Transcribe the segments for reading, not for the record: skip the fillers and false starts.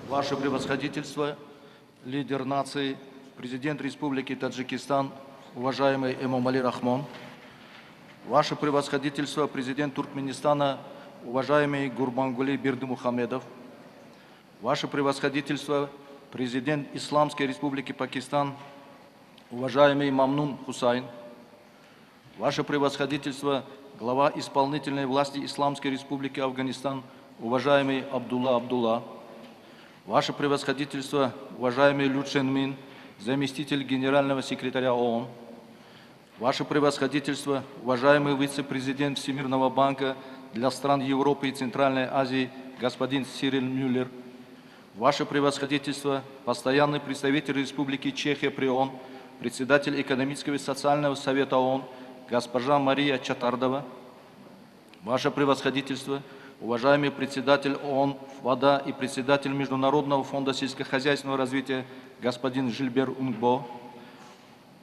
Ваше превосходительство, лидер нации, президент Республики Таджикистан, уважаемый Эмомали Рахмон, Ваше превосходительство, президент Туркменистана, уважаемый Гурбангули Бердымухамедов, Ваше превосходительство, президент Исламской Республики Пакистан, уважаемый Мамнун Хусайн, Ваше превосходительство, глава исполнительной власти Исламской Республики Афганистан, уважаемый Абдулла Абдулла, Ваше превосходительство, уважаемый Лю Чен Мин, заместитель генерального секретаря ООН, Ваше превосходительство, уважаемый вице-президент Всемирного банка для стран Европы и Центральной Азии, господин Сирил Мюллер, Ваше превосходительство, постоянный представитель Республики Чехия при ООН, председатель Экономического и социального совета ООН, госпожа Мария Чатардова, Ваше превосходительство, уважаемый председатель ООН «Вода» и председатель Международного фонда сельскохозяйственного развития господин Жильбер Унгбо,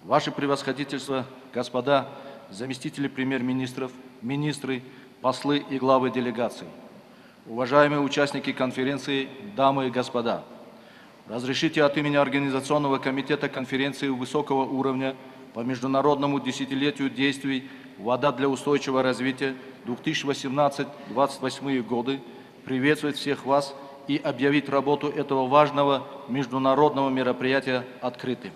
Ваше превосходительство, господа заместители премьер-министров, министры, послы и главы делегаций, уважаемые участники конференции, дамы и господа, разрешите от имени Организационного комитета конференции высокого уровня по международному десятилетию действий «Вода для устойчивого развития» 2018-2028 годы приветствовать всех вас и объявить работу этого важного международного мероприятия открытым.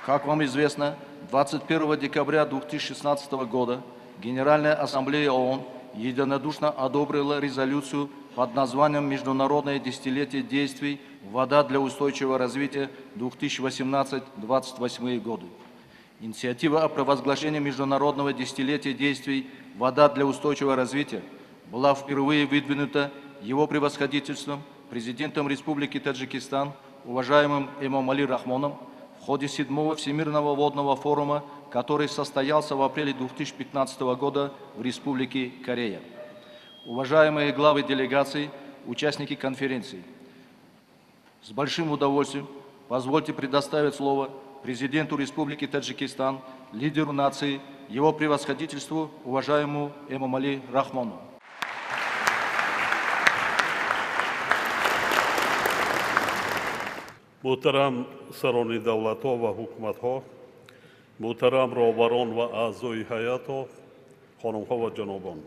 Как вам известно, 21 декабря 2016 года Генеральная Ассамблея ООН единодушно одобрила резолюцию под названием «Международное десятилетие действий «Вода для устойчивого развития 2018-2028 годы». Инициатива о провозглашении Международного десятилетия действий «Вода для устойчивого развития» была впервые выдвинута его превосходительством, президентом Республики Таджикистан, уважаемым Эмомали Рахмоном, в ходе 7-го Всемирного водного форума, который состоялся в апреле 2015 года в Республике Корея. Уважаемые главы делегаций, участники конференции, с большим удовольствием позвольте предоставить слово президенту Республики Таджикистан, лидеру нации, его превосходительству, уважаемому Эмомали Рахмону. Муҳтарам сарони давлатҳо ва ҳукуматҳо, муҳтарам роҳбарон ва аъзои ҳайатҳо, хонумҳо ва ҷанобон.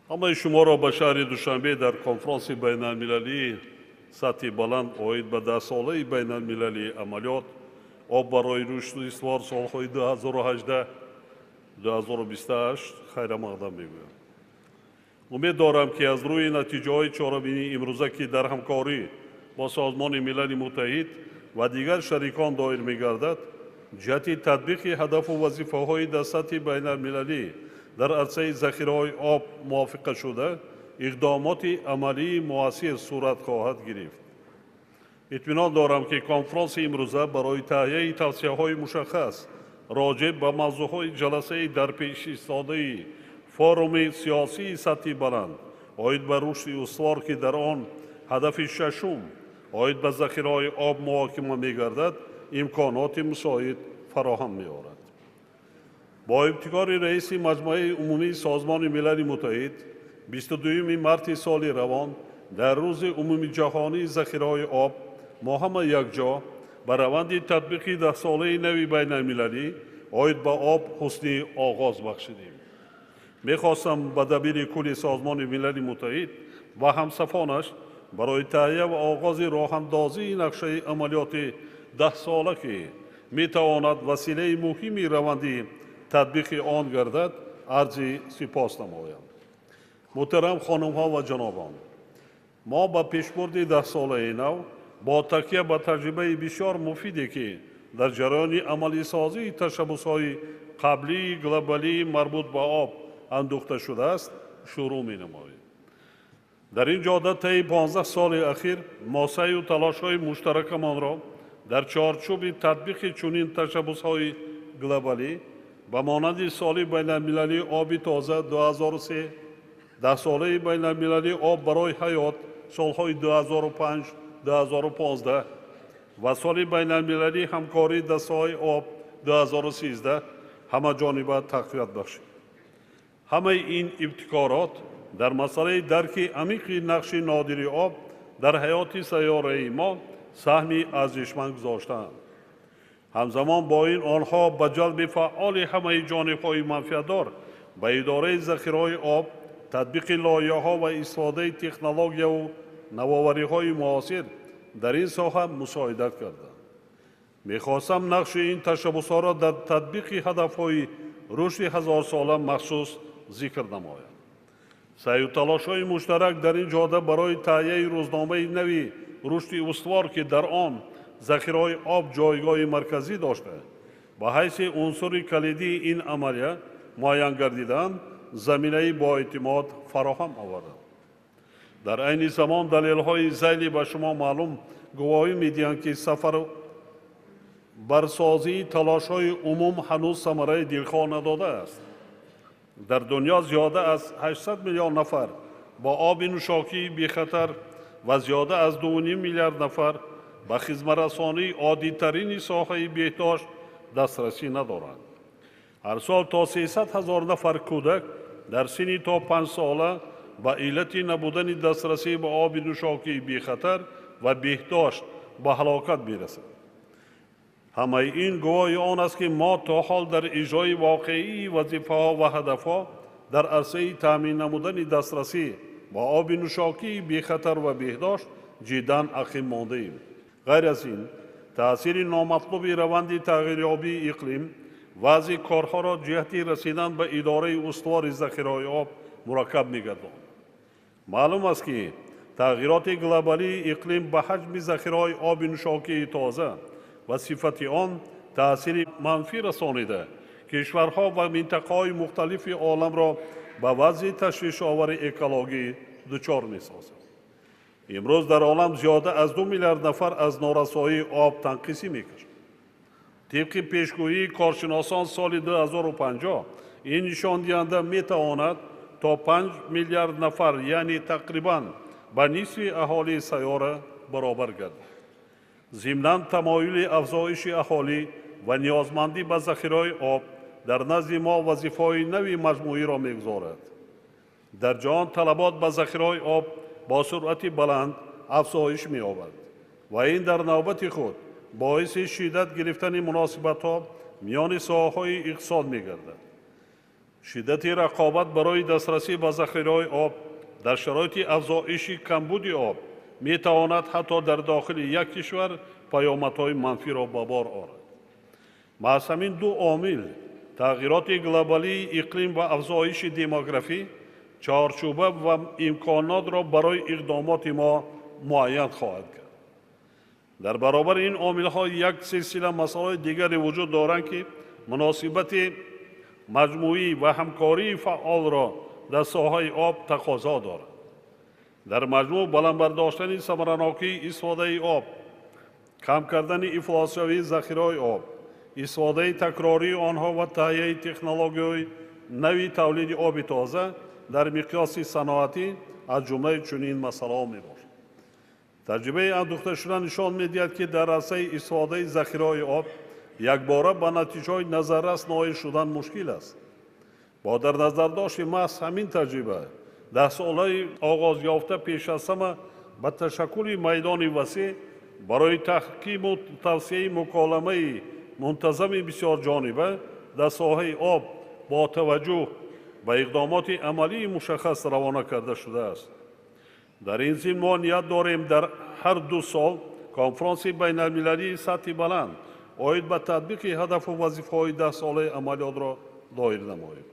Ҳамаи шуморо ба шаҳри Душанбе дар конфронси байналмилалии сатҳи баланд оид ба даҳсолаи байналмилалии амалиёт об барои рушду ислоҳ солҳои 2018-2028 хайрамақдам мегӯям. Умед дорам, ки аз рӯи натиҷаҳои чорабинии имрӯза, ки дар ҳамкорӣ бо Созмони Милали Муттаҳид ва дигар шарикон доир мегардад, ҷиҳати татбиқи ҳадафу вазифаҳои дар сатҳи байналмилалӣ дар арсаи захираҳои об мувофиқашуда иқдомоти амалии муассир сурат хоҳад гирифт. Итминон дорам, ки конфронси имрӯза барои таҳияи тавсияҳои мушаххас роҷеъ ба мавзӯъҳои ҷаласаи дар пешистодаи форуми сиёсии сатҳи баланд оид ба рушди устувор, ки дар он ҳадафи шашум оид ба захираҳои об муҳокима мегардад, имконоти мусоид фароҳам меорад. Бо ибтикори раиси Маҷмӯаи Умумии Созмони Милали Муттаҳид 22 марти соли равон дар рӯзи умумиҷаҳонии захираҳои об мо ҳама якҷо ба раванди татбиқи даҳсолаи нави байналмилалӣ оид ба об ҳусни оғоз бахшидем. Мехостам ба дабири кулли Созмони Милали Муттаҳид ва ҳамсафонаш барои таҳия ва оғози роҳандозии нақшаи амалиёти даҳсола, ки метавонад василаи муҳими раванди татбиқи он гардад, арзи сипос намоям. Муҳтарам хонумҳо ва ҷанобон, мо ба пешбурди даҳсолаи нав бо такя ба таҷрибаи бисёр муфиде, ки дар ҷараёни амалисозии ташаббусҳои қаблии глобалии марбут ба об андӯхта шудааст, шурӯъ менамоем. Дар ин ҷода таи 15 соли ахир мо саъю талошҳои муштаракамонро дар чорчӯби татбиқи чунин ташаббусҳои глобалӣ ба монанди соли байналмилалии оби тоза 2003, даҳсолаи байналмилалии об барои ҳаёт солҳои 2005-2015 ва соли байналмилалии ҳамкории дар соҳаи об 2013 ҳамаҷониба тақвият бахшид. Ҳамаи ин ибтикорот дар масъалаи дарки амиқи нақши нодири об дар ҳаёти сайёраи мо саҳми арзишманд гузоштаанд. Ҳамзамон бо ин онҳо ба ҷалби фаъоли ҳамаи ҷонибҳои манфиатдор ба идораи захираҳои об, татбиқи лоиҳаҳо ва истифодаи технологияву навовариҳои муосир дар ин соҳа мусоидат карданд. Мехостам нақши ин ташаббусҳоро дар татбиқи ҳадафҳои рушди ҳазорсола махсус зикр намоям. Саъю талошҳои муштарак дар ин ҷода барои таҳияи рӯзномаи нави рушди устувор, ки дар он захираҳои об ҷойгоҳи марказӣ дошта, ба ҳайси унсури калидии ин амалия муайян гардидаанд, заминаи боэътимод фароҳам оварданд. Дар айни замон далелҳои зайли ба шумо маълум гувоҳӣ медиҳанд, ки сафарбарсозии талошҳои умум ҳанӯз самараи дилхоҳ надодааст. Дар дунё зиёда аз 800 миллион нафар бо оби нӯшокии бехатар ва зиёда аз 2,5 миллиард нафар ба хизматрасонии оддитарини соҳаи беҳдошт дастрасӣ надоранд. Ҳар сол то 300 ҳазор нафар кӯдак дар синни то 5 сола ба иллати набудани дастрасӣ ба оби нӯшокии бехатар ва беҳдошт ба ҳалокат мерасад. Ҳамаи ин гувоҳи он аст, ки мо то ҳол дар иҷрои воқеии вазифаҳо ва ҳадафҳо дар арсаи таъмин намудани дастрасӣ ба оби нӯшокии бехатар ва беҳдошт ҷиддан ақиб мондаем. Ғайр аз ин, таъсири номатлуби раванди тағйирёбии иқлим вазъи корҳоро ҷиҳати расидан ба идораи устувори захираҳои об мураккаб мегардонад. Маълум аст, ки тағйироти глобалии иқлим ба ҳаҷми захираҳои оби нӯшокии тоза ва сифати он таъсири манфӣ расонида, кишварҳо ва минтақаҳои мухталифи оламро ба вазъи ташвишовари экологӣ дучор месозад. Имрӯз дар олам зиёда аз 2 миллиард нафар аз норасоии об танқисӣ мекашад. Тибқи пешгӯии коршиносон, соли 2050 ин нишондиҳанда метавонад то 5 миллиард нафар, яъне тақрибан ба нисфи аҳолии сайёра баробар гардад. Зимнан тамоюли афзоиши аҳолӣ ва ниёзмандӣ ба захираҳои об дар назди мо вазифаҳои нави маҷмӯиро мегузорад. Дар ҷаҳон талабот ба захираҳои об бо суръати баланд афзоиш меёбад ва ин дар навбати худ боиси шиддат гирифтани муносибатҳо миёни соҳаҳои иқтисод мегардад. Шиддати рақобат барои дастрасӣ ба захираҳои об дар шароити афзоиши камбуди об метавонад ҳатто дар дохили як кишвар паёмадҳои манфиро ба бор орад. Маҳз ҳамин ду омил, тағйироти глобалии иқлим ва афзоиши демографӣ, чорчӯба ва имконотро барои иқдомоти мо муайян хоҳад кард. Дар баробари ин омилҳо як силсила масъалаҳои дигаре вуҷуд доранд, ки муносибати маҷмӯӣ ва ҳамкории фаъолро дар соҳаи об тақозо дорад. Дар маҷмӯъ баланд бардоштани самаранокии истифодаи об, кам кардани ифлосшавии захираҳои об, истифодаи такрории онҳо ва таҳияи технологияҳои нави тавлиди оби тоза дар миқёси саноатӣ аз ҷумлаи чунин масъалаҳо мебошад. Таҷрибаи андӯхташуда нишон медиҳад, ки дар арсаи истифодаи захираҳои об якбора ба натиҷаҳои назаррас ноил шудан мушкил аст. Бо дар назардошти маҳз ҳамин таҷриба, даҳсолаи оғозёфта пеш аз ҳама ба ташаккули майдони васеъ барои таҳкиму тавсияи муколамаи мунтазами бисёрҷониба дар соҳаи об бо таваҷҷӯҳ ба иқдомоти амалии мушаххас равона карда шудааст. Дар ин зимн мо ният дорем дар ҳар ду сол конфронси байналмилалии сатҳи баланд оид ба татбиқи ҳадафу вазифаҳои даҳсолаи амалиётро доир намоем.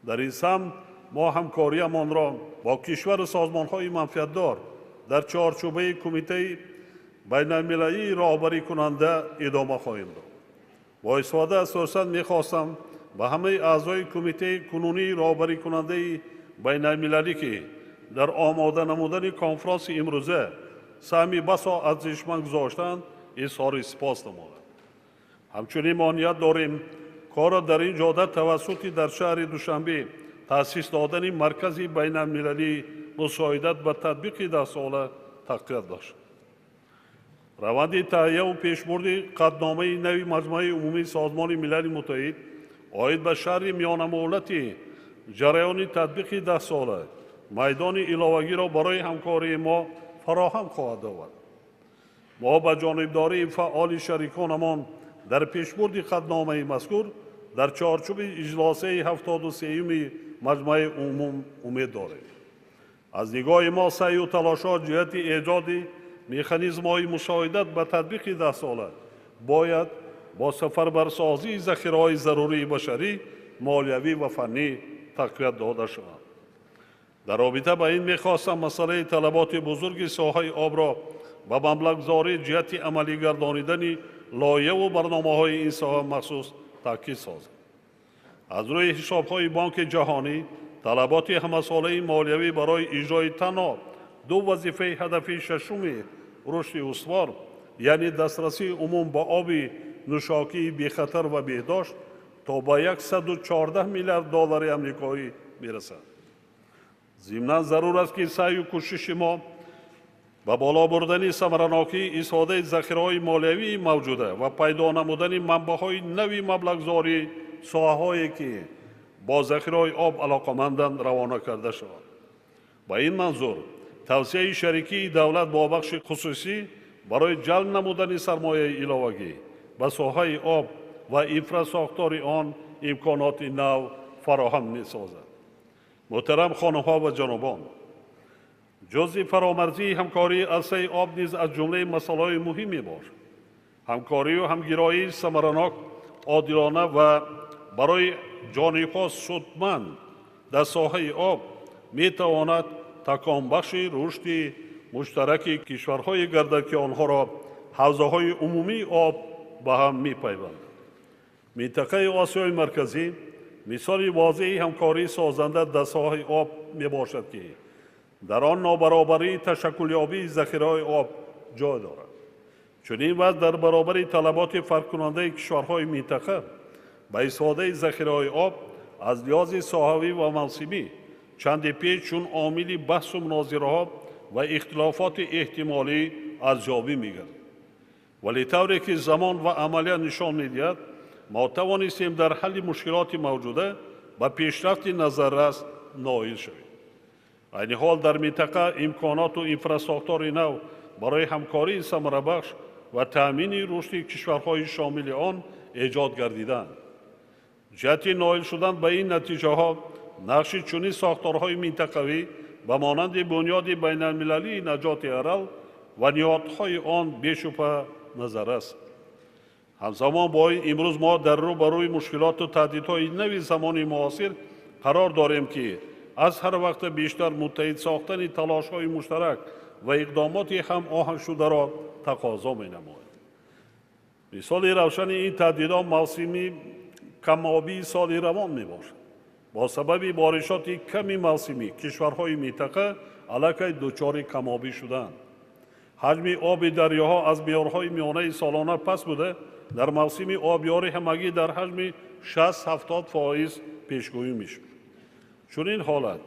Дар ин самт мо ҳамкориамонро бо кишвару созмонҳои манфиатдор дар чорчӯбаи кумитаи байналмилалии роҳбарикунанда идома хоҳем дод. Бо истифода аз фурсат мехостам ба ҳамаи аъзои кумитаи кунунии роҳбарикунандаи байналмилалӣ, ки дар омода намудани конфронси имрӯза саҳми басо арзишманд гузоштанд, изҳори сипос намоям. Ҳамчунин мо ният дорем корро дар ин ҷода тавассути дар шаҳри Душанбе таъсис додани маркази байналмилалии мусоидат ба татбиқи даҳсола тақвият бахшад. Раванди таҳияву пешбурди қатъномаи нави Маҷмӯаи умумии Созмони Милали Муттаҳид оид ба шарҳи миёнамуҳлати Ҷараёни татбиқи даҳсола майдони иловагиро барои ҳамкории мо фароҳам хоҳад овард. Мо ба ҷонибдории фаъоли шариконамон дар пешбурди қатъномаи мазкур дар чорчӯби иҷлосияи 73-юми Маҷмаи Умум умед дорем. Аз нигоҳи мо саъю талошҳо ҷиҳати эҷоди механизмҳои мусоидат ба татбиқи даҳсола бояд бо сафарбарсозии захираҳои зарурии башарӣ, молиявӣ ва фаннӣ тақвият дода шаванд. Дар робита ба ин мехостам масъалаи талаботи бузурги соҳаи обро ба маблағгузорӣ ҷиҳати амалӣ гардонидани лоиҳаву барномаҳои ин соҳа махсус таъкид созам. Аз рӯи ҳисобҳои Бонки Ҷаҳонӣ, талаботи ҳамасолаи молиявӣ барои иҷрои танҳо ду вазифаи ҳадафи шашуми рушди устувор, яъне дастрасии умум ба оби нӯшокии бехатар ва беҳдошт, то ба 114 миллиард доллари амрикоӣ мерасад. Зимнан зарур аст, ки саъю кӯшиши мо ба боло бурдани самаранокии истифодаи захираҳои молиявии мавҷуда ва пайдо намудани манбаъҳои нави маблағгузорӣ соҳаҳое ки бо захираҳои об алоқаманданд равона карда шавад. Ба ин манзур тавсияи шарикии давлат бо бахши хусусӣ барои ҷалб намудани сармояи иловагӣ ба соҳаи об ва инфрасохтори он имконоти нав фароҳам месозад. Муҳтарам хонумҳо ва ҷанобон, ҷузъи фаромарзии ҳамкории арсаи об низ аз ҷумлаи масъалаҳои муҳим мебошад. Ҳамкорию ҳамгироии самаранок, одилона ва барои ҷонибҳо судманд дар соҳаи об метавонад таконбахши рушди муштараки кишварҳое гардад, ки онҳоро ҳавзаҳои умумии об ба ҳам мепайвандад. Минтақаи Осиёи Марказӣ мисоли возеҳи ҳамкории созанда дар соҳаи об мебошад, ки дар он нобаробарии ташаккулёбии захираҳои об ҷой дорад. Чунин вазъ дар баробари талаботи фарқкунандаи кишварҳои минтақа ба истифодаи захираҳои об аз лиҳози соҳавӣ ва мавсимӣ чанде пеш чун омили баҳсу мунозираҳо ва ихтилофоти эҳтимолӣ арзёбӣ мегардад. Вале тавре ки замон ва амалият нишон медиҳад, мо тавонистем дар ҳалли мушкилоти мавҷуда ба пешрафти назаррас ноил шавем. Айни ҳол дар минтақа имконоту инфрасохтори нав барои ҳамкории самарабахш ва таъмини рушди кишварҳои шомили он эҷод гардиданд. Ҷиҳати ноил шудан ба ин натиҷаҳо нақши чунин сохторҳои минтақавӣ ба монанди бунёди байналмилалии наҷоти Арал ва ниҳодҳои он бешубҳа назар аст. Ҳамзамон бо ин имрӯз мо дар рӯ ба рӯи мушкилоту таҳдидҳои нави замони муосир қарор дорем, ки аз ҳар вақта бештар муттаҳид сохтани талошҳои муштарак ва иқдомоти ҳамоҳангшударо тақозо менамояд. Мисоли равшани ин таҳдидҳо мавсими камобии соли равон мебошад. Бо сабаби боришоти ками мавсимӣ кишварҳои минтақа аллакай дучори камобӣ шуданд. Ҳаҷми оби дарёҳо аз меъёрҳои миёнаи солона паст буда, дар мавсими обёрӣ ҳамагӣ дар ҳаҷми 60-70% пешгӯӣ мешуд. Чунин ҳолат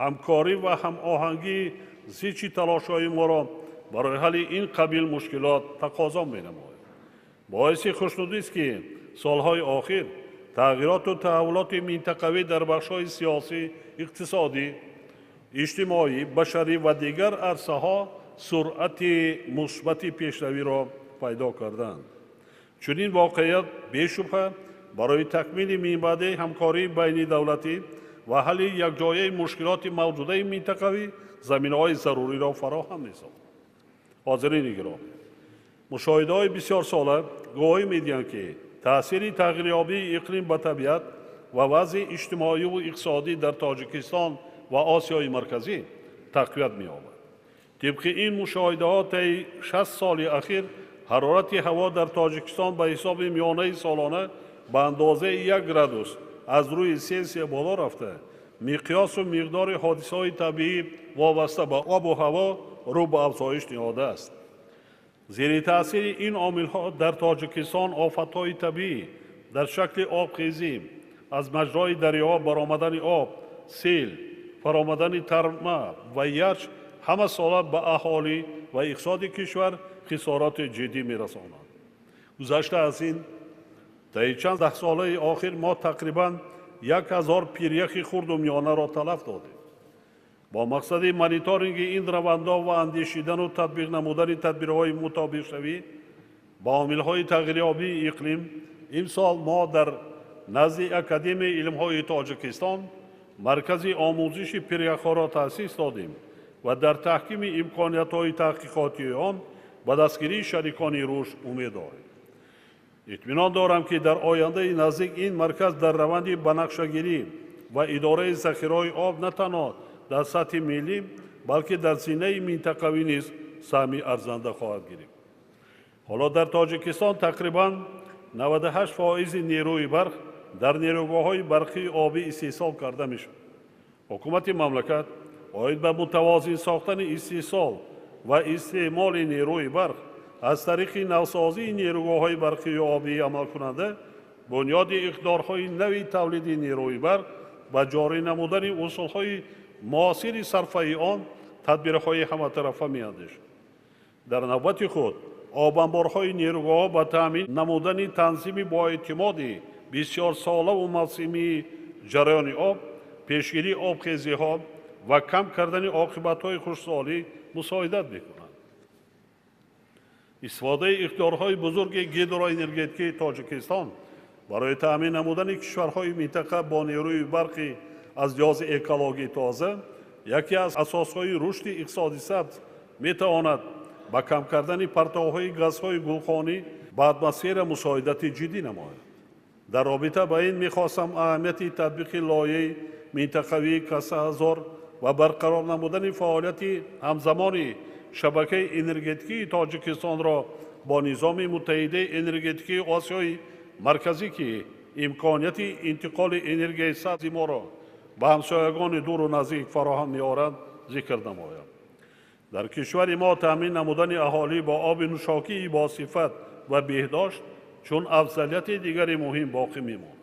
ҳамкорӣ ва ҳамоҳангии зичи талошҳои моро барои ҳалли ин қабил мушкилот тақозо менамояд. Боиси хушнудист, ки солҳои охир тағйироту таҳаввулоти минтақавӣ дар бахшҳои сиёсӣ, иқтисодӣ, иҷтимоӣ, башарӣ ва дигар арсаҳо суръати мусбати пешравиро пайдо карданд. Чунин воқеият бешубҳа барои такмили минбаъдаи ҳамкории байнидавлатӣ ва ҳалли якҷояи мушкилоти мавҷудаи минтақавӣ заминаҳои заруриро фароҳам месозад. Ҳозирини гиромӣ, мушоҳидаҳои бисёрсола гувоҳӣ медиҳанд, ки таъсири тағйирёбии иқлим ба табиат ва вазъи иҷтимоиву иқтисодӣ дар Тоҷикистон ва Осиёи Марказӣ тақвият меёбад. Тибқи ин мушоҳидаҳо таи 60 соли ахир ҳарорати ҳаво дар Тоҷикистон ба ҳисоби миёнаи солона ба андозаи 1 градус аз рӯи Селсия боло рафта, миқёсу миқдори ҳодисаҳои табиӣ вобаста ба обу ҳаво рӯ ба афзоиш ниҳодааст. Зери таъсири ин омилҳо дар Тоҷикистон офатҳои табиӣ дар шакли обхезӣ, аз маҷрои дарёҳо баромадани об, сел, фаромадани тарма ва ярч ҳама сола ба аҳолӣ ва иқтисоди кишвар хисороти ҷиддӣ мерасонанд. Гузашта аз ин, таи чанд даҳсолаи охир мо тақрибан 1000 пиряхи хурду миёнаро талаф додем. Бо мақсади мониторинги ин равандҳо ва андешидану татбиқ намудани тадбирҳои мутобиқшавӣ ба омилҳои тағйирёбии иқлим, имсол мо дар назди Академияи илмҳои Тоҷикистон маркази омӯзиши пиряхҳоро таъсис додем ва дар таҳкими имкониятҳои таҳқиқотии он ба дастгирии шарикони рушд умед дорем. Итминон дорам, ки дар ояндаи наздик ин марказ дар раванди банақшагирӣ ва идораи захираҳои об на танҳо дар сатҳи миллӣ, балки дар зинаи минтақавӣ низ саҳми арзанда хоҳад гирифт. Ҳоло дар Тоҷикистон тақрибан 98% нерӯи барқ дар нерӯгоҳҳои барқии обӣ истеҳсол карда мешавад. Ҳукумати мамлакат оид ба мутавозин сохтани истеҳсол ва истеъмоли нерӯи барқ аз тариқи навсозии нерӯгоҳҳои барқии обии амалкунанда, бунёди иқдорҳои нави тавлиди нерӯи барқ ва ҷорӣ намудани усулҳои муосири сарфаи он тадбирҳои ҳаматарафа меандешад. Дар навбати худ обанборҳои нерӯгоҳҳо ба таъмин намудани танзими боэътимоди бисёрсолаву мавсимии ҷараёни об, пешгирии обхезиҳо ва кам кардани оқибатҳои хушксолӣ мусоидат мекунанд. Истифодаи иқтидорҳои бузурги гидроэнергетикии Тоҷикистон барои таъмин намудани кишварҳои минтақа бо нерӯи барқи аз лиҳози экологӣ тоза яке аз асосҳои рушди иқтисоди сабз метавонад ба кам кардани партовҳои газҳои гулхонӣ ба атмосфера мусоидати ҷиддӣ намояд. Дар робита ба ин мехостам аҳамияти татбиқи лоиҳаи минтақавии Каса 1000 ва барқарор намудани фаъолияти ҳамзамони шабакаи энергетикии Тоҷикистонро бо низоми муттаҳидаи энергетикии Осиёи Марказӣ, ки имконияти интиқоли энергияи сабзи моро ба ҳамсоягони дуру наздик фароҳам меорад, зикр намоям. Дар кишвари мо таъмин намудани аҳолӣ бо оби нӯшокии босифат ва беҳдошт чун афзалияти дигари муҳим боқӣ мемонад.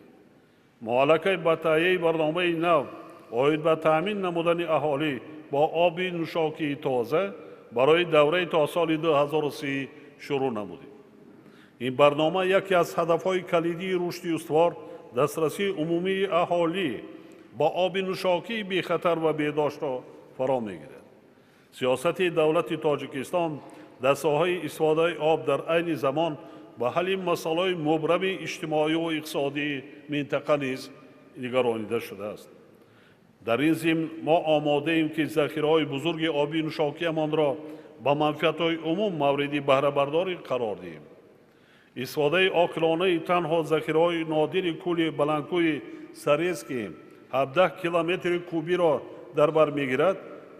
Мо аллакай ба таҳияи барномаи нав оид ба таъмин намудани аҳолӣ бо оби нӯшокии тоза барои давраи то соли 2030 шурӯъ намудем. Ин барнома яке аз ҳадафҳои калидии рушди устувор, дастрасии умумии аҳолӣ бо оби нӯшокии бехатар ва беҳдоштро фаро мегирад. Сиёсати давлати Тоҷикистон дар соҳаи истифодаи об дар айни замон ба ҳалли масъалаҳои мубрами иҷтимоию иқтисодии минтақа низ нигаронида шудааст. Дар ин зимн мо омодаем, ки захираҳои бузурги оби нӯшокиамонро ба манфиатҳои умум мавриди баҳрабардорӣ қарор диҳем. Истифодаи оқилонаи танҳо захираҳои нодири кӯли баландкӯҳи Сарез, ки 17 километри кубиро дар бар мегирад,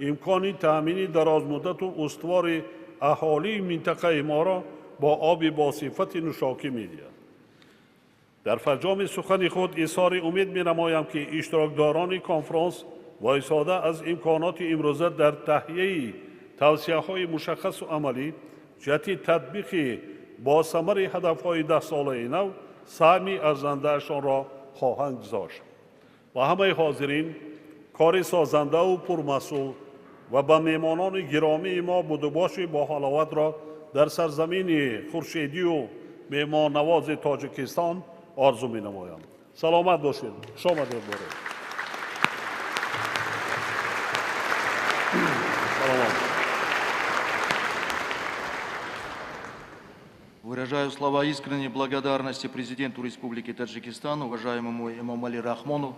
имкони таъмини дарозмуддату устувори аҳолии минтақаи моро бо оби босифати нӯшокӣ медиҳад. Дар фарҷоми сухани худ изҳори умед менамоям, ки иштирокдорони конфронс бо истифода аз имконоти имрӯза дар таҳияи тавсияҳои мушаххасу амалӣ ҷиҳати татбиқи босамари ҳадафҳои даҳсолаи нав саҳми арзандаашонро хоҳанд гузошт. Ба ҳамаи ҳозирин кори созандаву пурмасъул ва ба меҳмонони гиромии мо будубоши боҳаловатро дар сарзамини хуршедию меҳмоннавози Тоҷикистон орзу менамоям. Саломат бошед, хуш омадед боред. Саломат. Выражаю слова искренней благодарности президенту Республики Таджикистан, уважаемому Эмомали Рахмону,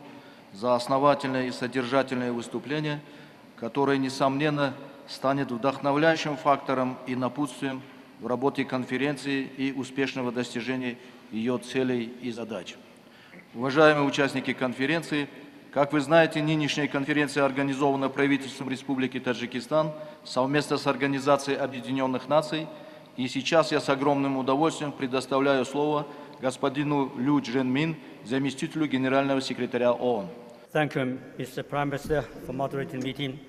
за основательное и содержательное выступление, которое, несомненно, станет вдохновляющим фактором и напутствием в работе конференции и успешного достижения ее целей и задач. Уважаемые участники конференции, как вы знаете, нынешняя конференция организована правительством Республики Таджикистан совместно с Организацией Объединенных Наций. И сейчас я с огромным удовольствием предоставляю слово господину Лю Чжэнмин, заместителю генерального секретаря ООН. Thank you, Mr. Prime Minister, for moderating the meeting.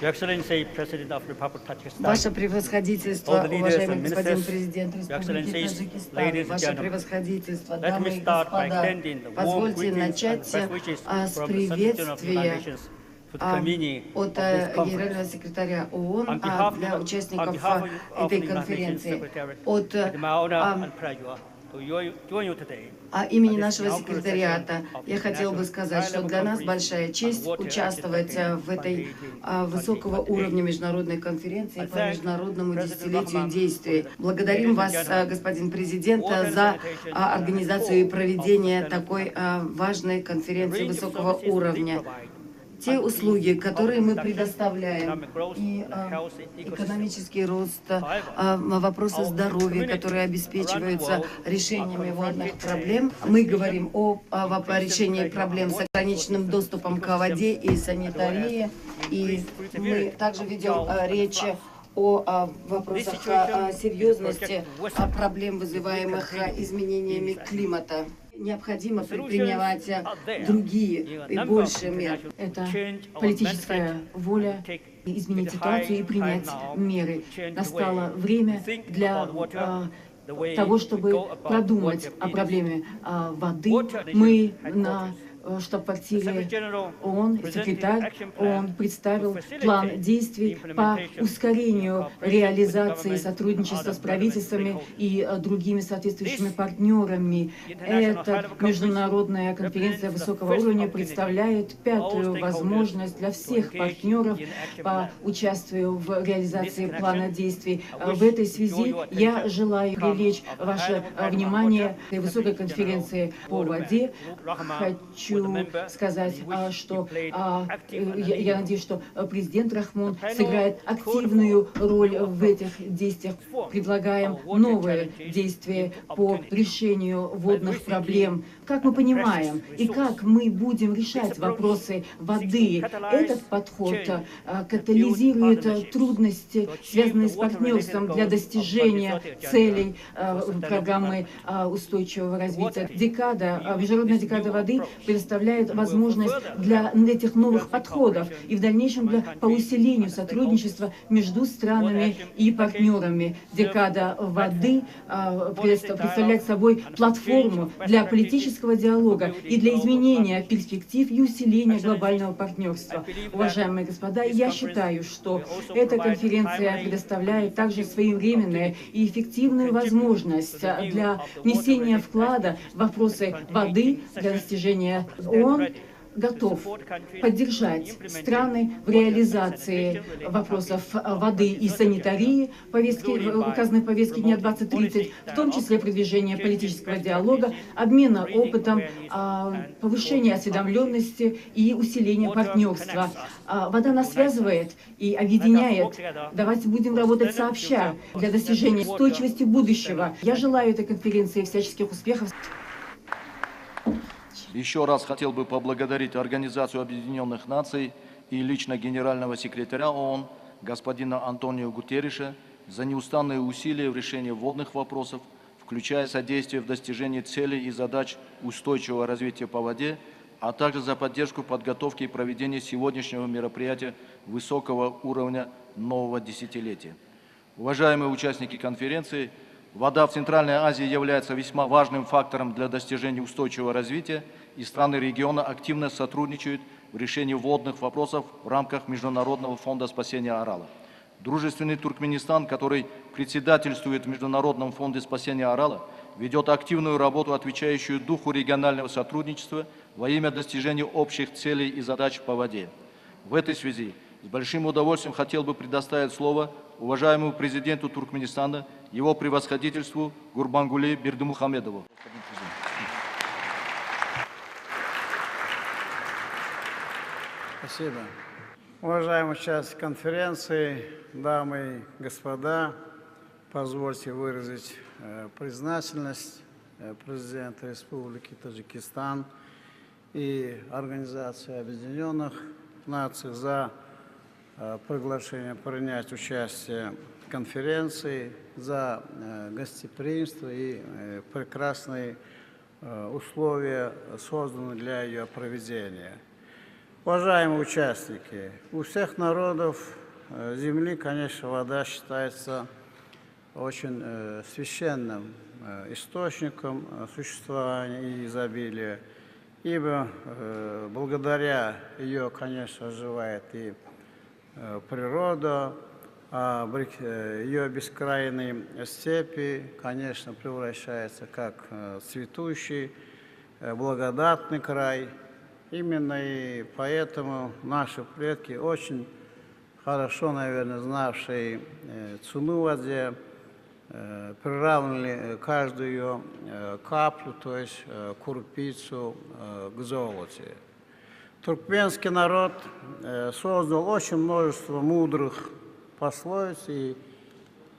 Your Excellency, President of Republic of Tajikistan, Ваше превосходительство, all the leaders уважаемый and господин ministers, президент Your Республики Excellencies, Таджикистан, ladies and Ваше gentlemen, превосходительство, let дамы me и start by господа, extending the warm позвольте greetings and начать best wishes с from the Secretary General of the United приветствия Nations to the convening от of this conference. генерального секретаря ООН On behalf для of участников on behalf of этой the United Nations конференции, Secretariat, от it is my honor and pleasure От имени нашего секретариата я хотел бы сказать, что для нас большая честь участвовать в этой высокого уровня международной конференции по международному десятилетию действий. Благодарим вас, господин президент, за организацию и проведение такой важной конференции высокого уровня. Те услуги, которые мы предоставляем, и экономический рост, вопросы здоровья, которые обеспечиваются решениями водных проблем. Мы говорим о решении проблем с ограниченным доступом к воде и санитарии. И мы также ведем речь о вопросах серьезности проблем, вызываемых изменениями климата. Необходимо предпринимать другие и больше мер. Это политическая воля изменить ситуацию и принять меры. Настало время для того, чтобы продумать о проблеме воды. Мы на штаб-квартире ООН, секретарь ООН представил план действий по ускорению реализации сотрудничества с правительствами и другими соответствующими партнерами. Эта международная конференция высокого уровня представляет пятую возможность для всех партнеров по участию в реализации плана действий. В этой связи я желаю привлечь ваше внимание к высокой конференции по воде. Хочу сказать, что я надеюсь, что президент Рахмон сыграет активную роль в этих действиях. Предлагаем новые действия по решению водных проблем. Как мы понимаем и как мы будем решать вопросы воды, этот подход катализирует трудности, связанные с партнерством для достижения целей программы устойчивого развития. Декада, международная декада воды предоставляет возможность для этих новых подходов и в дальнейшем по усилению сотрудничества между странами и партнерами. Декада воды представляет собой платформу для политического диалога и для изменения перспектив и усиления глобального партнерства. Уважаемые господа, я считаю, что эта конференция предоставляет также своевременную и эффективную возможность для внесения вклада в вопросы воды для достижения ООН готов поддержать страны в реализации вопросов воды и санитарии, указанной повестки дня 2030, в том числе продвижение политического диалога, обмена опытом, повышение осведомленности и усиление партнерства. Вода нас связывает и объединяет. Давайте будем работать сообща для достижения устойчивости будущего. Я желаю этой конференции всяческих успехов. Еще раз хотел бы поблагодарить Организацию Объединенных Наций и лично генерального секретаря ООН господина Антонио Гутерриша за неустанные усилия в решении водных вопросов, включая содействие в достижении целей и задач устойчивого развития по воде, а также за поддержку подготовки и проведения сегодняшнего мероприятия высокого уровня нового десятилетия. Уважаемые участники конференции, вода в Центральной Азии является весьма важным фактором для достижения устойчивого развития, и страны региона активно сотрудничают в решении водных вопросов в рамках Международного фонда спасения Арала. Дружественный Туркменистан, который председательствует в Международном фонде спасения Арала, ведет активную работу, отвечающую духу регионального сотрудничества во имя достижения общих целей и задач по воде. В этой связи с большим удовольствием хотел бы предоставить слово уважаемому президенту Туркменистана, его превосходительству Гурбангулы Бердымухамедову. Спасибо. Уважаемые участники конференции, дамы и господа, позвольте выразить признательность президента Республики Таджикистан и Организации Объединенных Наций за приглашение принять участие в конференции, за гостеприимство и прекрасные условия, созданные для ее проведения. Уважаемые участники, у всех народов Земли, конечно, вода считается очень священным источником существования и изобилия, ибо благодаря ее, конечно, оживает и природа, А ее бескрайние степи, конечно, превращаются как цветущий, благодатный край. Именно и поэтому наши предки, очень хорошо, наверное, знавшие цену воде, приравнивали каждую ее каплю, то есть крупицу, к золоту. Туркменский народ создал очень множество мудрых пословиц и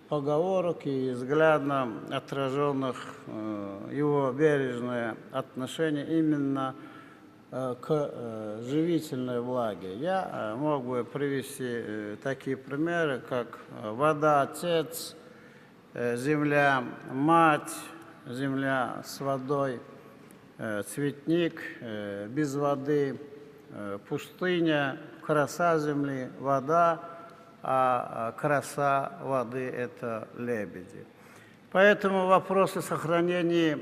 поговорок, и взглядно отраженных его бережное отношение именно к живительной влаге. Я мог бы привести такие примеры, как вода – отец, земля – мать, земля с водой – цветник, без воды – пустыня, краса земли – вода, а краса воды – это лебеди. Поэтому вопросы сохранения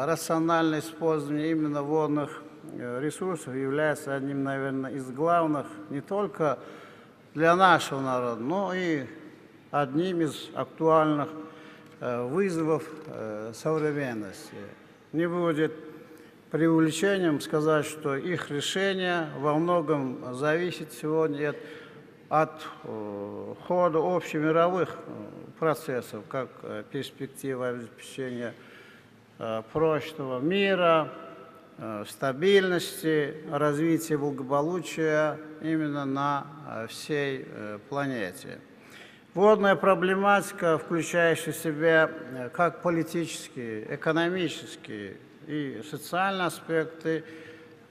рационального использования именно водных ресурсов являются одним, наверное, из главных не только для нашего народа, но и одним из актуальных вызовов современности. Не будет преувеличением сказать, что их решение во многом зависит сегодня от хода общемировых процессов, как перспектива обеспечения прочного мира, стабильности, развития благополучия именно на всей планете. Водная проблематика, включающая в себя как политические, экономические и социальные аспекты,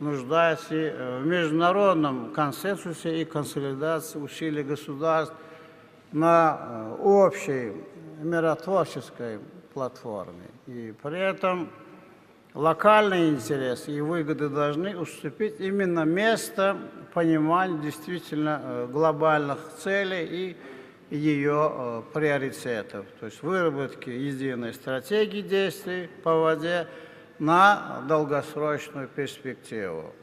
нуждается в международном консенсусе и консолидации усилий государств на общей миротворческой платформе. И при этом локальные интересы и выгоды должны уступить именно место пониманию действительно глобальных целей и ее приоритетов, то есть выработки единой стратегии действий по воде на долгосрочную перспективу.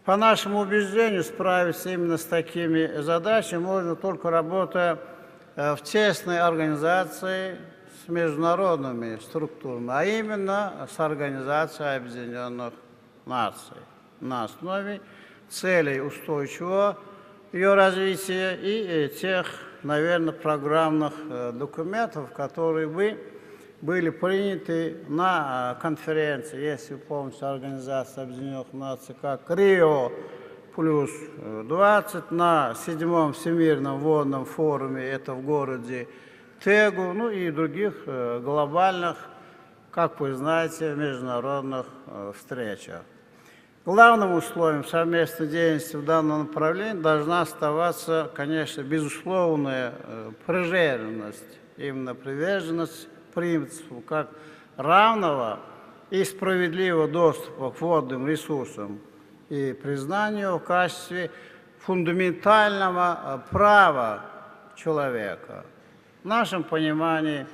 По нашему убеждению, справиться именно с такими задачами можно только работая в тесной организации с международными структурами, а именно с Организацией Объединенных Наций на основе целей устойчивого ее развития и тех, наверное, программных документов, которые бы были приняты на конференции, если вы помните, Организация Объединенных Наций, как Рио плюс 20, на 7-м Всемирном водном форуме, это в городе Тегу, ну и других глобальных, как вы знаете, международных встречах. Главным условием совместной деятельности в данном направлении должна оставаться, конечно, безусловная приверженность, именно приверженность принципу как равного и справедливого доступа к водным ресурсам и признанию в качестве фундаментального права человека. В нашем понимании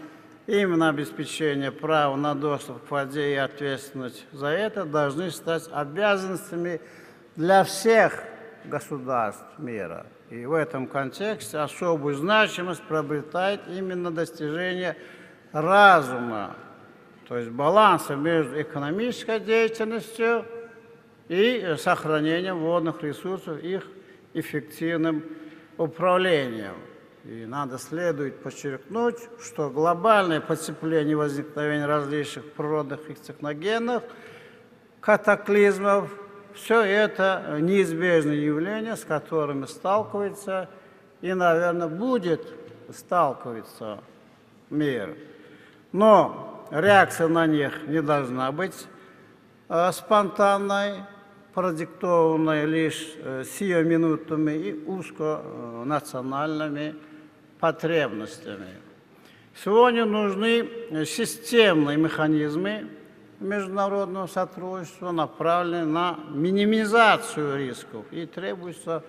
именно обеспечение права на доступ к воде и ответственность за это должны стать обязанностями для всех государств мира. И в этом контексте особую значимость приобретает именно достижение разума, то есть баланса между экономической деятельностью и сохранением водных ресурсов, их эффективным управлением. И надо следует подчеркнуть, что глобальное потепление и возникновение различных природных и техногенных катаклизмов – все это неизбежные явления, с которыми сталкивается и, наверное, будет сталкиваться мир. Но реакция на них не должна быть спонтанной, продиктованной лишь сиюминутными и узконациональными потребностями. Сегодня нужны системные механизмы международного сотрудничества, направленные на минимизацию рисков, и требуются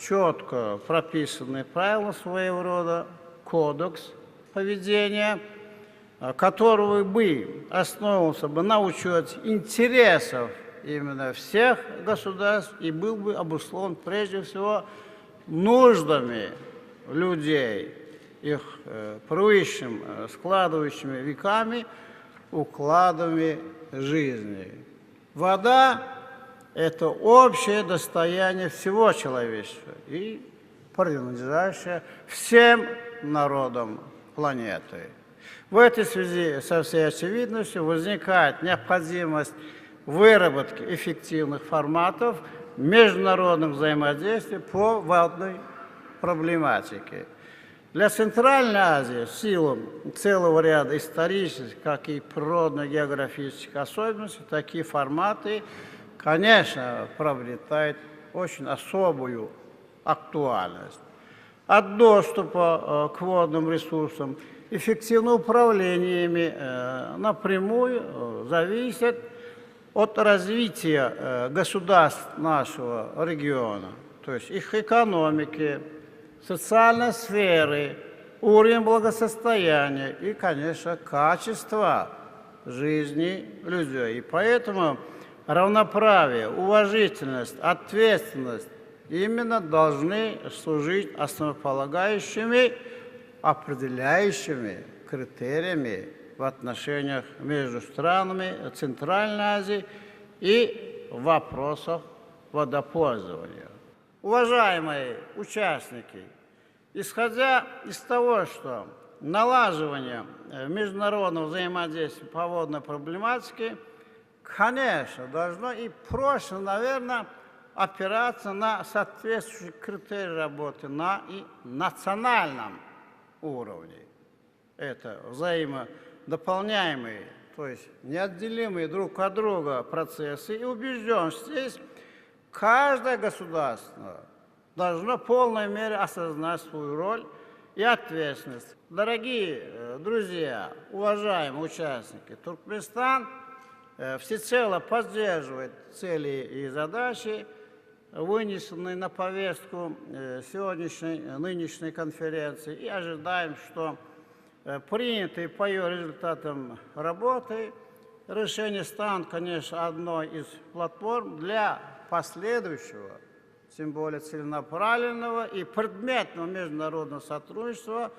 четко прописанные правила своего рода, кодекс поведения, которого бы основывался бы на учете интересов именно всех государств и был бы обусловлен прежде всего нуждами людей, их привычным, складывающими веками, укладами жизни. Вода – это общее достояние всего человечества и принадлежащее всем народам планеты. В этой связи со всей очевидностью возникает необходимость выработки эффективных форматов международных взаимодействий по водной проблематике. Для Центральной Азии в силу целого ряда исторических, как и природно-географических особенностей, такие форматы, конечно, приобретают очень особую актуальность. От доступа к водным ресурсам, эффективного управления ими напрямую зависит от развития государств нашего региона, то есть их экономики, социальной сферы, уровень благосостояния и, конечно, качество жизни людей. И поэтому равноправие, уважительность, ответственность именно должны служить основополагающими, определяющими критериями в отношениях между странами Центральной Азии и в вопросах водопользования. Уважаемые участники, исходя из того, что налаживание международного взаимодействия по водной проблематике, конечно, должно и прочно, наверное, опираться на соответствующие критерии работы на и национальном уровне. Это взаимодополняемые, то есть неотделимые друг от друга процессы. И убежден, что здесь каждое государство должно в полной мере осознать свою роль и ответственность. Дорогие друзья, уважаемые участники, Туркменистан всецело поддерживает цели и задачи, вынесенные на повестку сегодняшней, нынешней конференции, и ожидаем, что принятые по ее результатам работы решения станут, конечно, одной из платформ для последующего, тем более целенаправленного и предметного международного сотрудничества,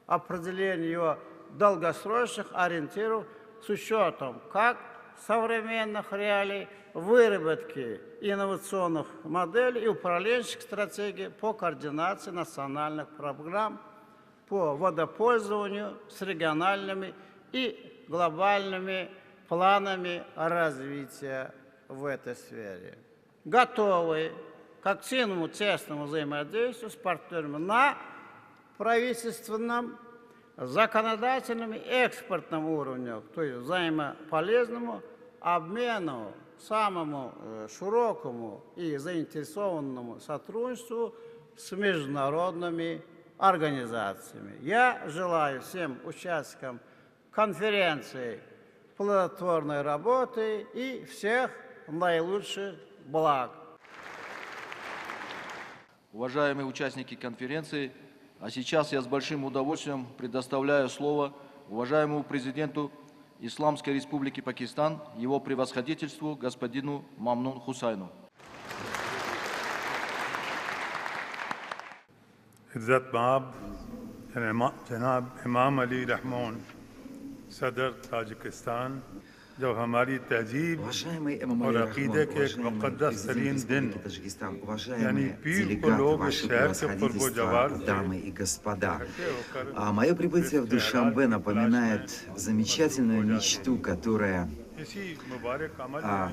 определения его долгосрочных ориентиров с учетом как современных реалий, выработки инновационных моделей и управленческих стратегий по координации национальных программ по водопользованию с региональными и глобальными планами развития в этой сфере. Готовы к активному тесному взаимодействию с партнерами на правительственном, законодательном и экспортном уровнях, то есть взаимополезному обмену, самому широкому и заинтересованному сотрудничеству с международными организациями. Я желаю всем участникам конференции плодотворной работы и всех наилучших благ. Уважаемые участники конференции, а сейчас я с большим удовольствием предоставляю слово уважаемому президенту Исламской Республики Пакистан, его превосходительству господину Мамнун Хусайну. Иззат Мааб, Джанаб Имам Али Рахмон, Садр Таджикистан, Уважаемый Эмомали Рахмон, уважаемый президент Республики Таджикистан, уважаемые делегаты, ваше превосходительство, дамы и господа. Мое прибытие в Душанбе напоминает замечательную мечту, которая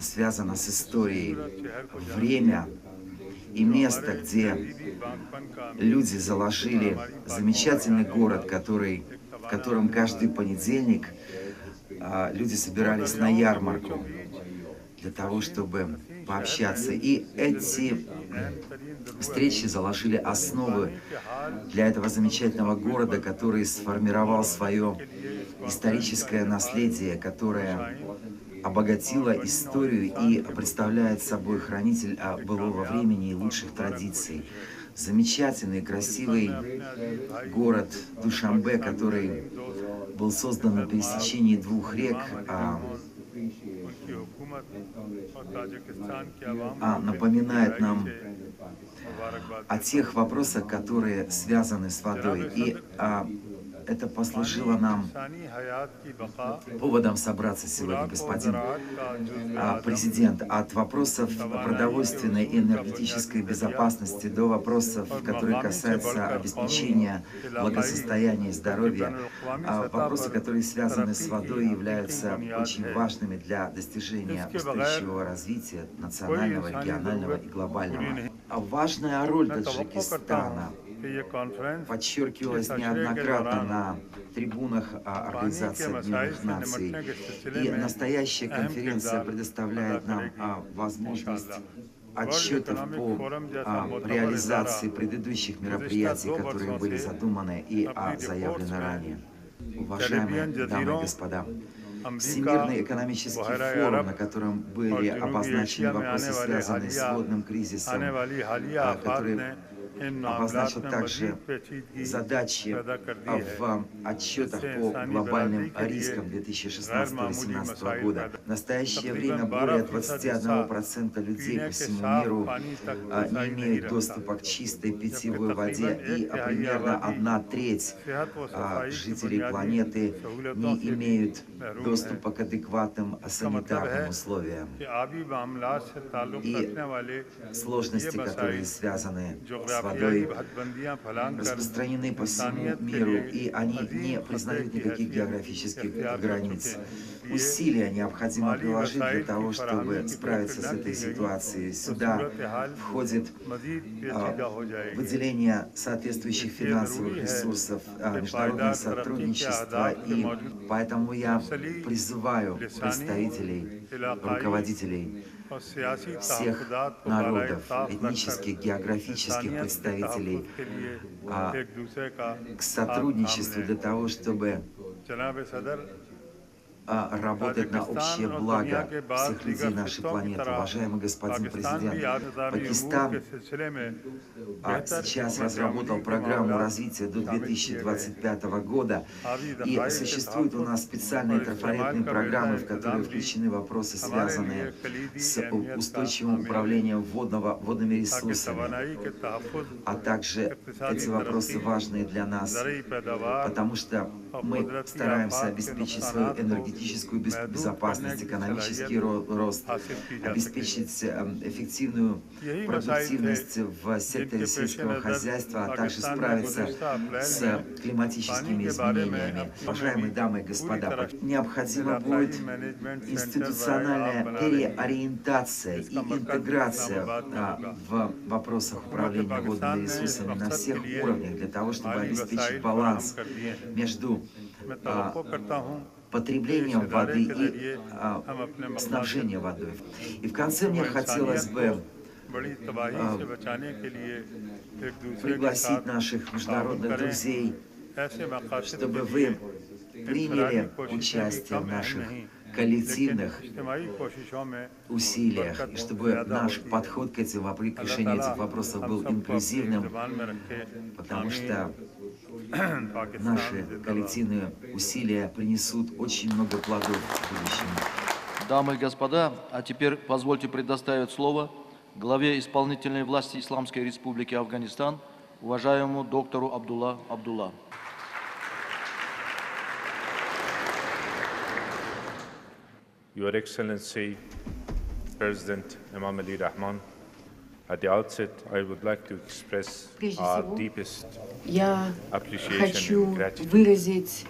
связана с историей. Время и место, где люди заложили замечательный город, в котором каждый понедельник люди собирались на ярмарку для того, чтобы пообщаться. И эти встречи заложили основы для этого замечательного города, который сформировал свое историческое наследие, которое обогатило историю и представляет собой хранитель былого времени и лучших традиций. Замечательный, красивый город Душанбе, который был создан на пересечении двух рек, напоминает нам о тех вопросах, которые связаны с водой. И это послужило нам поводом собраться сегодня, господин президент, от вопросов продовольственной и энергетической безопасности до вопросов, которые касаются обеспечения благосостояния и здоровья. Вопросы, которые связаны с водой, являются очень важными для достижения устойчивого развития национального, регионального и глобального. Важная роль Таджикистана подчеркивалась неоднократно на трибунах Организации Объединенных Наций. И настоящая конференция предоставляет нам возможность отчетов по реализации предыдущих мероприятий, которые были задуманы и заявлены ранее. Уважаемые дамы и господа, Всемирный экономический форум, на котором были обозначены вопросы, связанные с водным кризисом, который обозначил также задачи в отчетах по глобальным рискам 2016-2018 года. В настоящее время более 21% людей по всему миру не имеют доступа к чистой питьевой воде, и примерно 1/3 жителей планеты не имеют доступа к адекватным санитарным условиям. И сложности, которые связаны с водой, распространены по всему миру, и они не признают никаких географических границ. Усилия необходимо приложить для того, чтобы справиться с этой ситуацией. Сюда входит выделение соответствующих финансовых ресурсов, международное сотрудничество, и поэтому я призываю представителей, руководителей всех народов, этнических, географических представителей к сотрудничеству для того, чтобы работать на общее благо всех людей нашей планеты. Уважаемый господин президент, Пакистан сейчас разработал программу развития до 2025 года, и существуют у нас специальные трафаретные программы, в которые включены вопросы, связанные с устойчивым управлением водными ресурсами, а также эти вопросы важны для нас, потому что мы стараемся обеспечить свою энергетическую безопасность, экономический рост, обеспечить эффективную продуктивность в секторе сельского хозяйства, а также справиться с климатическими изменениями. Уважаемые дамы и господа, необходима будет институциональная переориентация и интеграция в вопросах управления водными ресурсами на всех уровнях для того, чтобы обеспечить баланс между потреблением воды и снабжением водой. И в конце мне хотелось бы пригласить наших международных друзей, чтобы вы приняли участие в наших коллективных усилиях, и чтобы наш подход к решению этих вопросов был инклюзивным, потому что наши коллективные усилия принесут очень много плодов в будущем. Дамы и господа, а теперь позвольте предоставить слово главе исполнительной власти Исламской Республики Афганистан, уважаемому доктору Абдулла Абдулла. Your Excellency, President Emomali Rahmon, at the outset, I would like to express our deepest я хочу выразить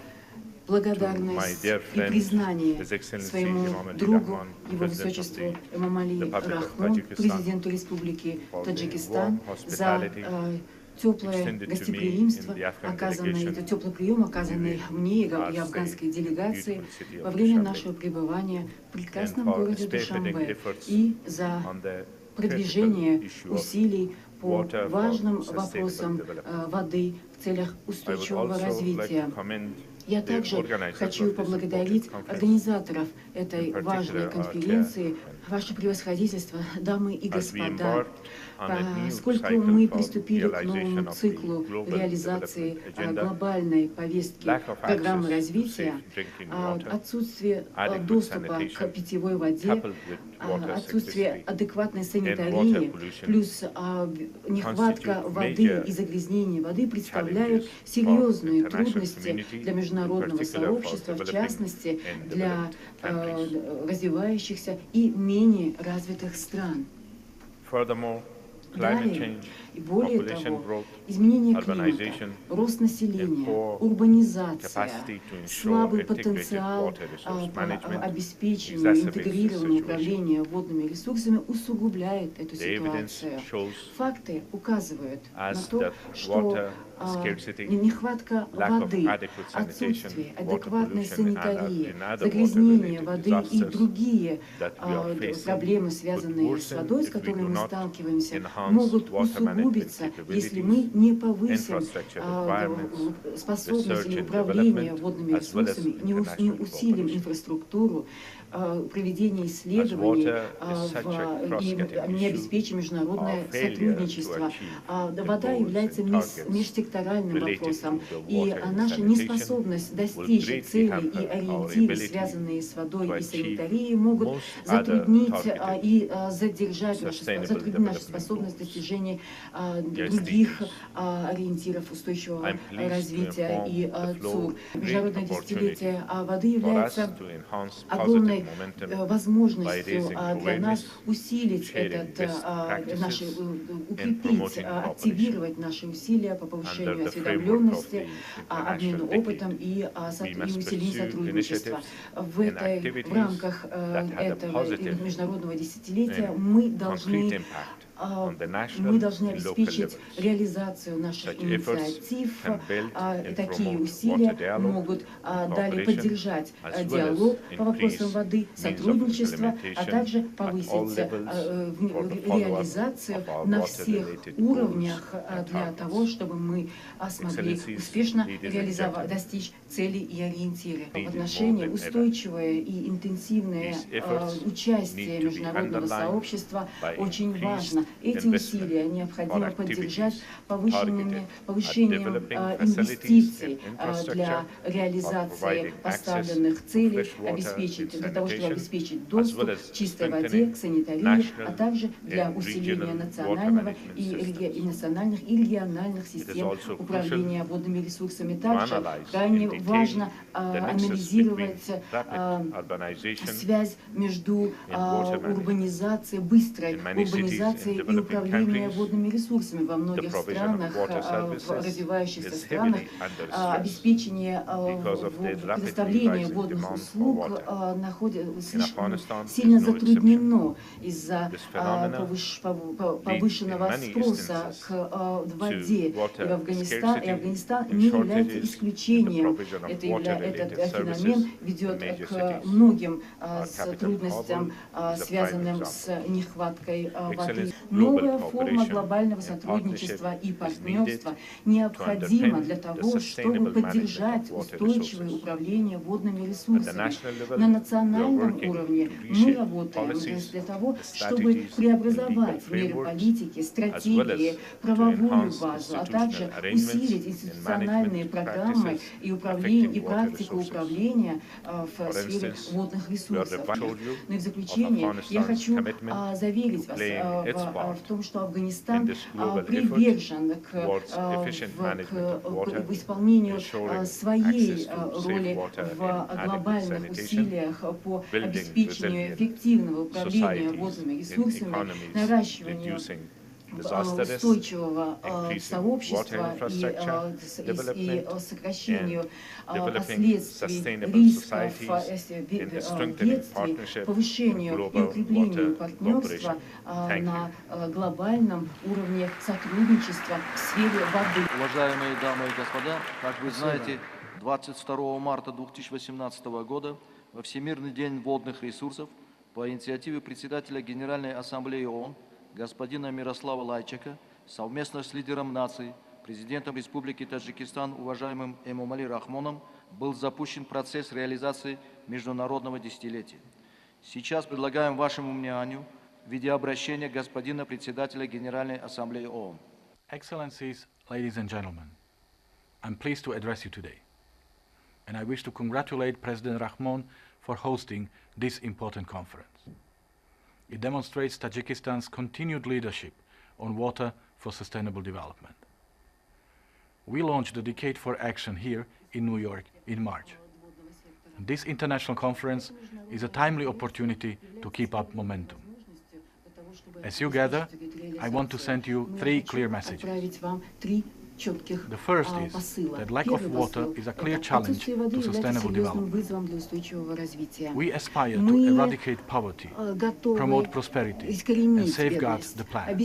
благодарность и признание своему другу, его высочеству Эмомали Рахмону, президенту Республики Таджикистан, за теплое гостеприимство, оказанное, это теплый прием, оказанный мне и афганской делегации во время нашего пребывания в прекрасном городе Душанбе, и за продвижение усилий по важным вопросам воды в целях устойчивого развития. Я также хочу поблагодарить организаторов этой важной конференции, ваше превосходительство, дамы и господа. Поскольку мы приступили к новому циклу реализации глобальной повестки программы развития, отсутствие доступа к питьевой воде, отсутствие адекватной санитарии, плюс нехватка воды и загрязнение воды представляют серьезные трудности для международного сообщества, в частности, для развивающихся и менее развитых стран. Далее, и более того, изменение климата, рост населения, урбанизация, слабый потенциал по обеспечению интегрированного управления водными ресурсами усугубляет эту ситуацию. Факты указывают на то, что нехватка воды, отсутствие адекватной санитарии, загрязнение воды и другие проблемы, связанные с водой, с которыми мы сталкиваемся, могут усугубиться, если мы не повысим способность или управление водными ресурсами, не усилим инфраструктуру, проведение исследований и не обеспечим международное сотрудничество. Вода является межсекторальным вопросом, и наша неспособность достичь цели и ориентиры, связанные с водой и санитарией, могут затруднить и задержать нашу способность достижения других ориентиров устойчивого развития и ЦУР. Международное десятилетие воды является огромной возможностью для нас усилить укрепить, активировать наши усилия по повышению осведомленности, обмену опытом и усилению сотрудничества. В рамках этого международного десятилетия мы должны обеспечить реализацию наших инициатив. Такие усилия могут далее поддержать диалог по вопросам воды, сотрудничество, а также повысить реализацию на всех уровнях для того, чтобы мы смогли успешно достичь цели и ориентиры. В отношении устойчивое и интенсивное участие международного сообщества очень важно. Эти усилия необходимо поддержать повышением инвестиций для реализации поставленных целей, для того, чтобы обеспечить доступ к чистой воде, к санитарии, а также для усиления национального и национальных и региональных систем управления водными ресурсами. Также крайне важно анализировать связь между урбанизацией, быстрой урбанизацией и управлением водными ресурсами во многих странах, в развивающихся странах. Обеспечение предоставления водных услуг сильно затруднено из-за повышенного спроса к воде. И Афганистан не является исключением. Этот феномен ведет к многим трудностям, связанным с нехваткой воды. Новая форма глобального сотрудничества и партнерства необходима для того, чтобы поддержать устойчивое управление водными ресурсами. На национальном уровне мы работаем для того, чтобы преобразовать меры политики, стратегии, правовую базу, а также усилить институциональные программы и управление, и практику управления в сфере водных ресурсов. Ну и в заключение я хочу заверить вас в том, что Афганистан привержен к исполнению своей роли в глобальных усилиях по обеспечению эффективного управления водными ресурсами, наращиванию устойчивого сообщества и сокращению последствий рисков бедствий, повышению и укреплению партнерства на глобальном уровне сотрудничества в сфере воды. Уважаемые дамы и господа, как вы знаете, 22 марта 2018 года во Всемирный день водных ресурсов по инициативе председателя Генеральной Ассамблеи ООН господина Мирослава Лайчака совместно с лидером нации, президентом Республики Таджикистан, уважаемым Эмомали Рахмоном, был запущен процесс реализации международного десятилетия. Сейчас предлагаем вашему вниманию видеообращение господина председателя Генеральной Ассамблеи ООН. Excellencies, ladies and gentlemen, I'm pleased to address you today. And I wish to congratulate President Rahmon for hosting this important conference. It demonstrates Tajikistan's continued leadership on water for sustainable development. We launched the Decade for Action here in New York in March. This international conference is a timely opportunity to keep up momentum. As you gather, I want to send you three clear messages. The first is that lack of water is a clear challenge to sustainable development. We aspire to eradicate poverty, promote prosperity, and safeguard the planet.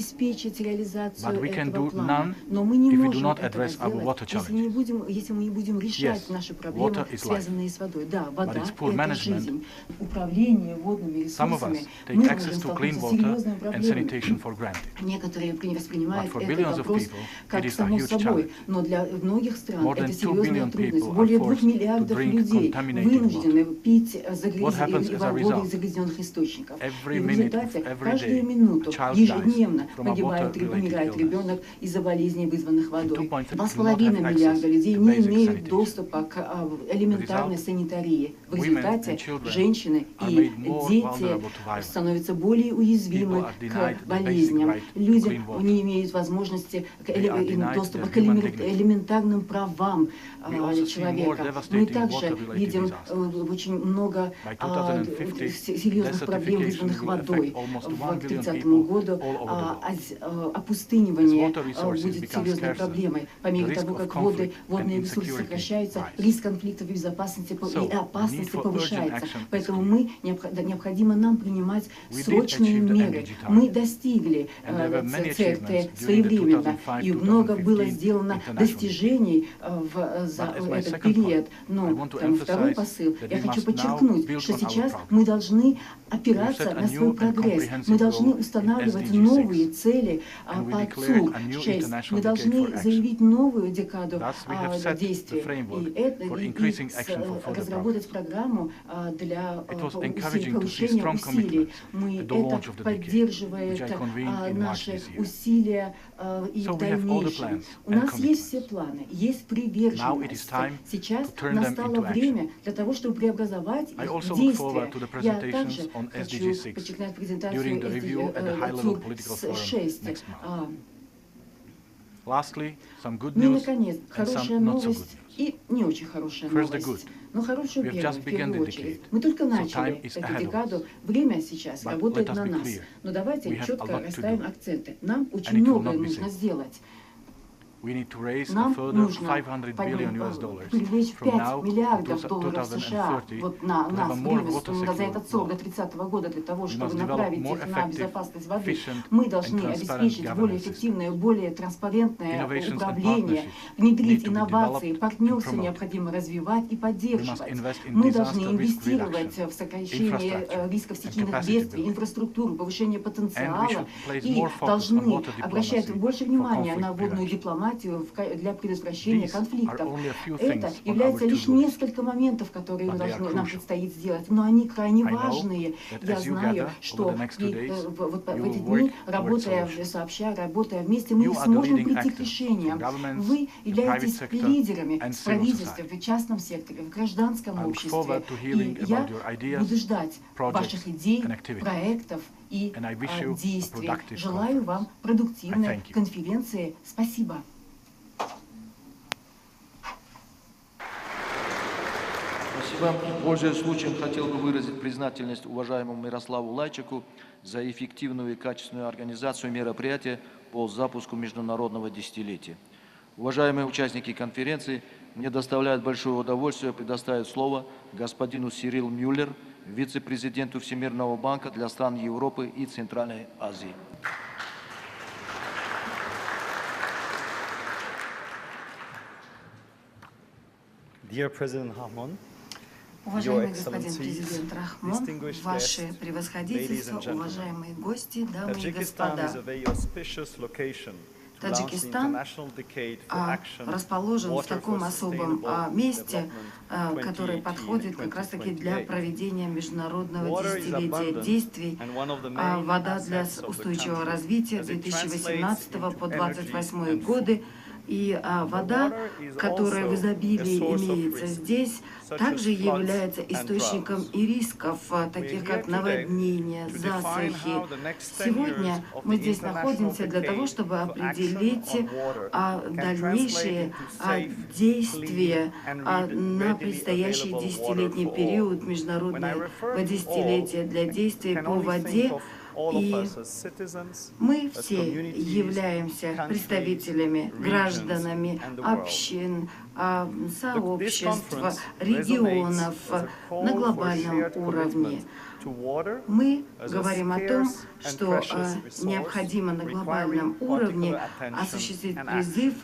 But we can do none if we do not address our water challenges. Yes, water is life, but its poor management. Some of us take access to clean water and sanitation for granted. But for billions of people, it is a huge собой, но для многих стран это серьезная трудность. Более 2 миллиардов людей вынуждены пить воду из загрязненных источников. И в результате каждую минуту ежедневно погибает, умирает ребенок из-за болезней, вызванных водой. 2,5 миллиарда людей не имеют доступа к элементарной санитарии. В результате женщины и дети становятся более уязвимы к болезням. Люди не имеют возможности доступа к элементарным правам человека. Мы также видим очень много серьезных проблем, вызванных водой. К 30 году опустынивание будет серьезной проблемой. По мере того, как водные ресурсы сокращаются, риск конфликтов безопасности и опасности повышается. Поэтому необходимо нам принимать срочные меры. Мы достигли ЦРТ своевременно, и много было сделано достижений за этот период. Но второй посыл, я хочу подчеркнуть, что сейчас мы должны опираться на свой прогресс. Мы должны устанавливать новые цели по ЦУР-6. Мы должны заявить новую декаду действий и разработать программу для повышения усилий. Мы это поддерживает наши усилия и в дальнейшем. У нас есть все планы, есть приверженность. Сейчас настало время для того, чтобы преобразовать их в действия. Я также хочу подчеркнуть презентацию ЦУР-6. Ну и, наконец, хорошая новость и не очень хорошая новость. Но хорошую первую, в первую очередь. Мы только начали эту декаду, время сейчас работает на нас. Но давайте четко расставим акценты. Нам очень многое нужно сделать. Нам нужно привлечь 5 миллиардов долларов США вот на нас, время, за этот срок до 30 года для того, чтобы направить их на безопасность воды. Мы должны обеспечить более эффективное, более транспарентное управление, внедрить инновации, партнерство необходимо развивать и поддерживать. Мы должны инвестировать в сокращение рисков стихийных бедствий, инфраструктуру, повышение потенциала и должны обращать больше внимания на водную дипломатию для предотвращения конфликтов. Это является лишь несколько моментов, которые нам предстоит сделать, но они крайне важные. Я знаю, что в эти дни, работая сообща, работая вместе, мы сможем прийти к решениям. Вы являетесь лидерами в правительстве, в частном секторе, в гражданском обществе. И я буду ждать ваших идей, проектов и действий. Желаю вам продуктивной конференции. Спасибо. Спасибо. Пользуясь случаем, хотел бы выразить признательность уважаемому Мирославу Лайчаку за эффективную и качественную организацию мероприятия по запуску международного десятилетия. Уважаемые участники конференции, мне доставляет большое удовольствие предоставить слово господину Сирил Мюллер, вице-президенту Всемирного банка для стран Европы и Центральной Азии. Dear President Rahmon, Уважаемый господин президент Рахмон, ваше превосходительство, уважаемые гости, дамы и господа. Таджикистан расположен в таком особом месте, которое подходит как раз-таки для проведения международного десятилетия действий «Вода для устойчивого развития» 2018 по 2028 годы. И вода, которая в изобилии имеется здесь, также является источником и рисков, таких как наводнения, засухи. Сегодня мы здесь находимся для того, чтобы определить дальнейшие действия на предстоящий десятилетний период международного десятилетия для действий по воде. И мы все являемся представителями, гражданами общин, сообществ, регионов на глобальном уровне. Мы говорим о том, что необходимо на глобальном уровне осуществить призыв,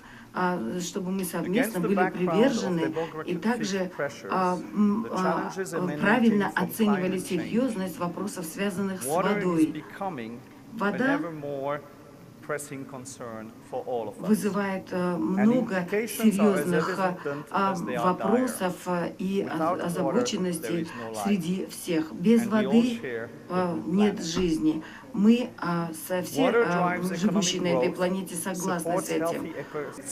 чтобы мы совместно были привержены и также правильно оценивали серьезность вопросов, связанных с водой. Вода вызывает много серьезных вопросов и озабоченностей среди всех. Без воды нет жизни. Мы все, живущие на этой планете, согласны с этим.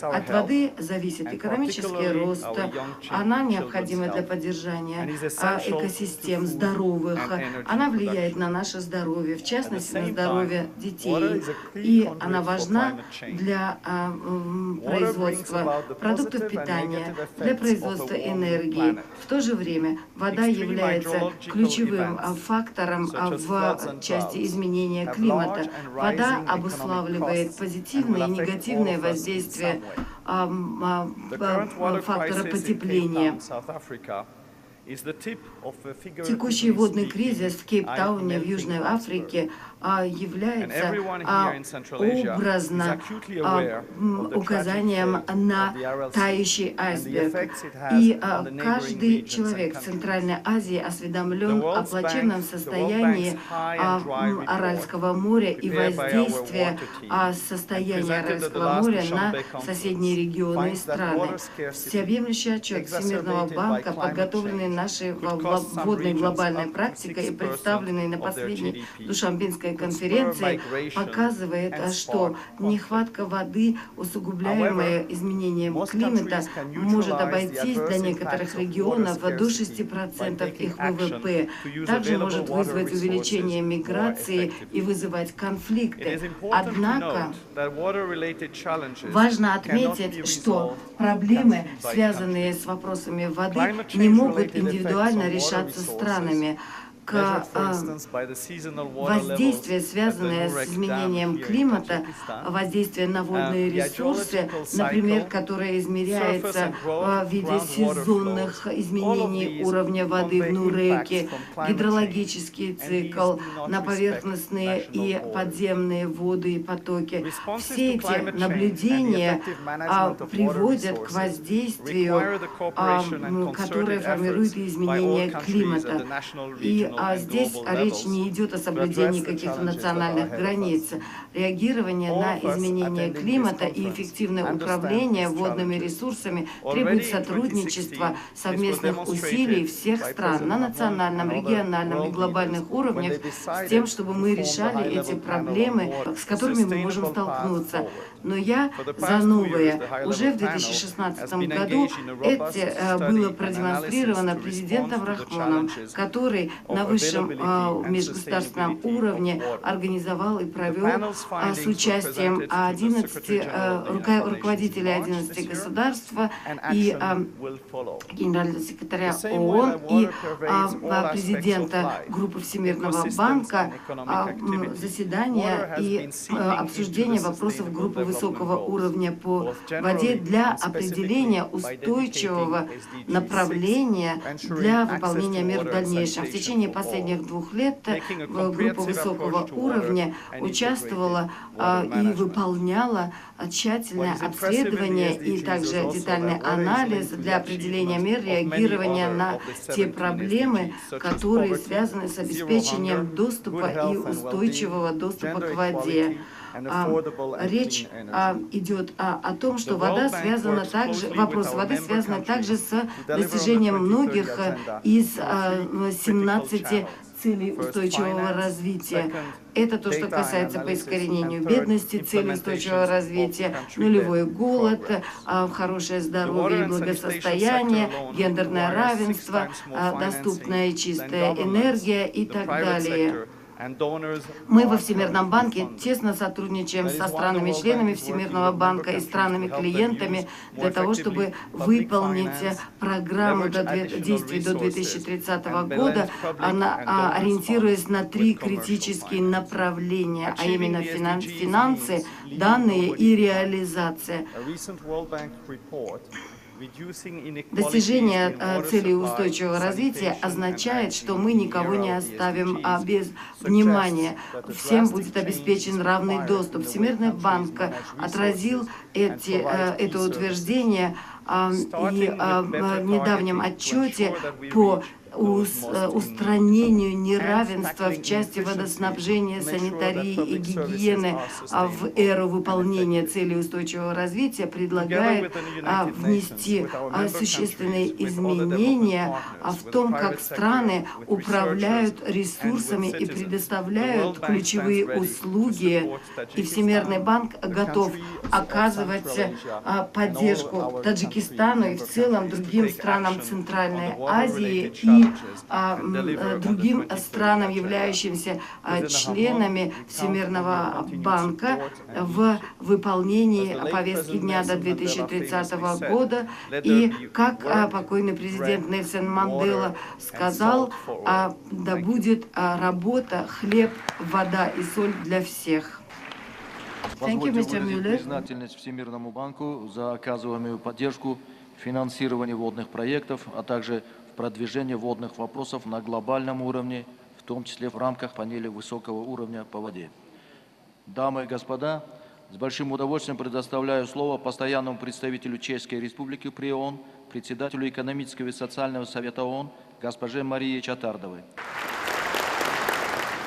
От воды зависит экономический рост, она необходима для поддержания экосистем здоровых, она влияет на наше здоровье, в частности, на здоровье детей, и она важна для производства продуктов питания, для производства энергии. В то же время вода является ключевым фактором в части изменения климата. Вода обуславливает позитивное и негативное воздействие фактора потепления. Текущий водный кризис в Кейптауне, в Южной Африке, является образно указанием на тающий айсберг. И каждый человек в Центральной Азии осведомлен о плачевном состоянии Аральского моря и воздействия состояния Аральского моря на соседние регионы и страны. Всеобъемлющий отчет Всемирного банка, подготовленный нашей водной глобальной практикой и представленный на последней Душанбинской конференции, показывает, что нехватка воды, усугубляемая изменением климата, может обойтись для некоторых регионов до 6% их ВВП. Также может вызвать увеличение миграции и вызывать конфликты. Однако важно отметить, что проблемы, связанные с вопросами воды, не могут индивидуально решаться странами. Воздействие, связанное с изменением климата, воздействие на водные ресурсы, например, которое измеряется в виде сезонных изменений уровня воды в Нуреке, гидрологический цикл, на поверхностные и подземные воды и потоки. Все эти наблюдения приводят к воздействию, которое формирует изменение климата. И здесь речь не идет о соблюдении каких-то национальных границ. Реагирование на изменение климата и эффективное управление водными ресурсами требует сотрудничества, совместных усилий всех стран на национальном, региональном и глобальных уровнях с тем, чтобы мы решали эти проблемы, с которыми мы можем столкнуться. Но я за новое. Уже в 2016 году это было продемонстрировано президентом Рахмоном, который на высшем межгосударственном уровне организовал и провел с участием 11 руководителей 11 государств и генерального секретаря ООН и президента Группы Всемирного банка заседание и обсуждение вопросов группы высокого уровня по воде для определения устойчивого направления для выполнения мер в дальнейшем. В течение последних 2 лет группа высокого уровня участвовала и выполняла тщательное обследование и также детальный анализ для определения мер реагирования на те проблемы, которые связаны с обеспечением доступа и устойчивого доступа к воде. Речь идет о том, что вода связана также, вопрос воды связан также с достижением многих из 17 целей устойчивого развития. Это то, что касается по искоренению бедности, цели устойчивого развития, нулевой голод, хорошее здоровье и благосостояние, гендерное равенство, доступная и чистая энергия и так далее. Мы во Всемирном банке тесно сотрудничаем со странами-членами Всемирного банка и странами-клиентами для того, чтобы выполнить программу действий до 2030 года, ориентируясь на три критические направления, а именно финансы, данные и реализация. Достижение целей устойчивого развития означает, что мы никого не оставим без внимания. Всем будет обеспечен равный доступ. Всемирный банк отразил это утверждение и в недавнем отчете по устранению неравенства в части водоснабжения, санитарии и гигиены в эру выполнения целей устойчивого развития предлагает внести существенные изменения в том, как страны управляют ресурсами и предоставляют ключевые услуги. И Всемирный банк готов оказывать поддержку Таджикистану и в целом другим странам Центральной Азии и другим странам, являющимся членами Всемирного банка в выполнении повестки дня до 2030 года. И как покойный президент Нельсон Мандела сказал, да будет работа, хлеб, вода и соль для всех. Позвольте выразить признательность Всемирному банку за оказываемую поддержку в финансировании водных проектов, а также в продвижении водных вопросов на глобальном уровне, в том числе в рамках панели высокого уровня по воде. Дамы и господа, с большим удовольствием предоставляю слово постоянному представителю Чешской Республики при ООН, председателю Экономического и социального совета ООН, госпоже Марии Чатардовой.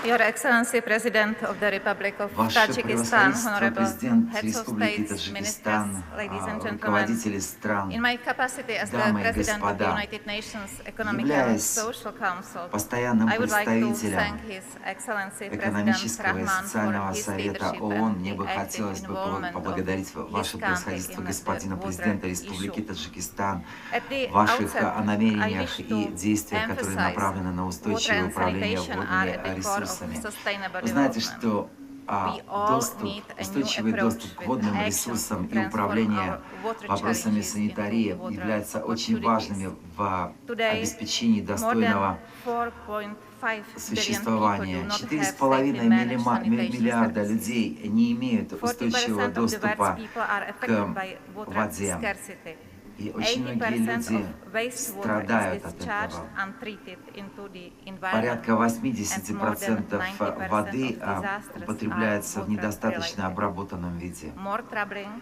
Your Excellency, President of the Republic of Ваше Tajikistan, превосходительство, Honorable президент Heads of Республики States, Таджикистан, Ministers, ladies and gentlemen, руководители стран, in my capacity as the дамы и President of the господа, United Nations Economic and являясь Social Council, постоянным I would like to представителем thank His Excellency President Экономического и Rahman for социального his совета leadership ООН, and мне бы the active хотелось бы involvement of поблагодарить his ваше country превосходительство in the господина water президента Республики issue. Таджикистан, At the ваших outset, I намерениях wish и to действиях, которые emphasize направлены на water устойчивое and управление sanitation are водными at the core of ресурсами. sustainable Вы знаете, development. что We all need a new устойчивый approach доступ к with водным actions ресурсам to и transform управление our water вопросами challenges into санитарии water являются очень opportunities. важными в Today, обеспечении more than достойного 4.5 billion people do существования. not have 4,5 safely managed sanitation миллиарда services. людей не имеют 40% устойчивого of the world's доступа people are к affected by water воде. scarcity. И очень многие 80% люди of wastewater is страдают от discharged этого. untreated into the environment, Порядка and more than 80% 90% воды of disasters are употребляется в недостаточно water-related. обработанном виде. More troubling,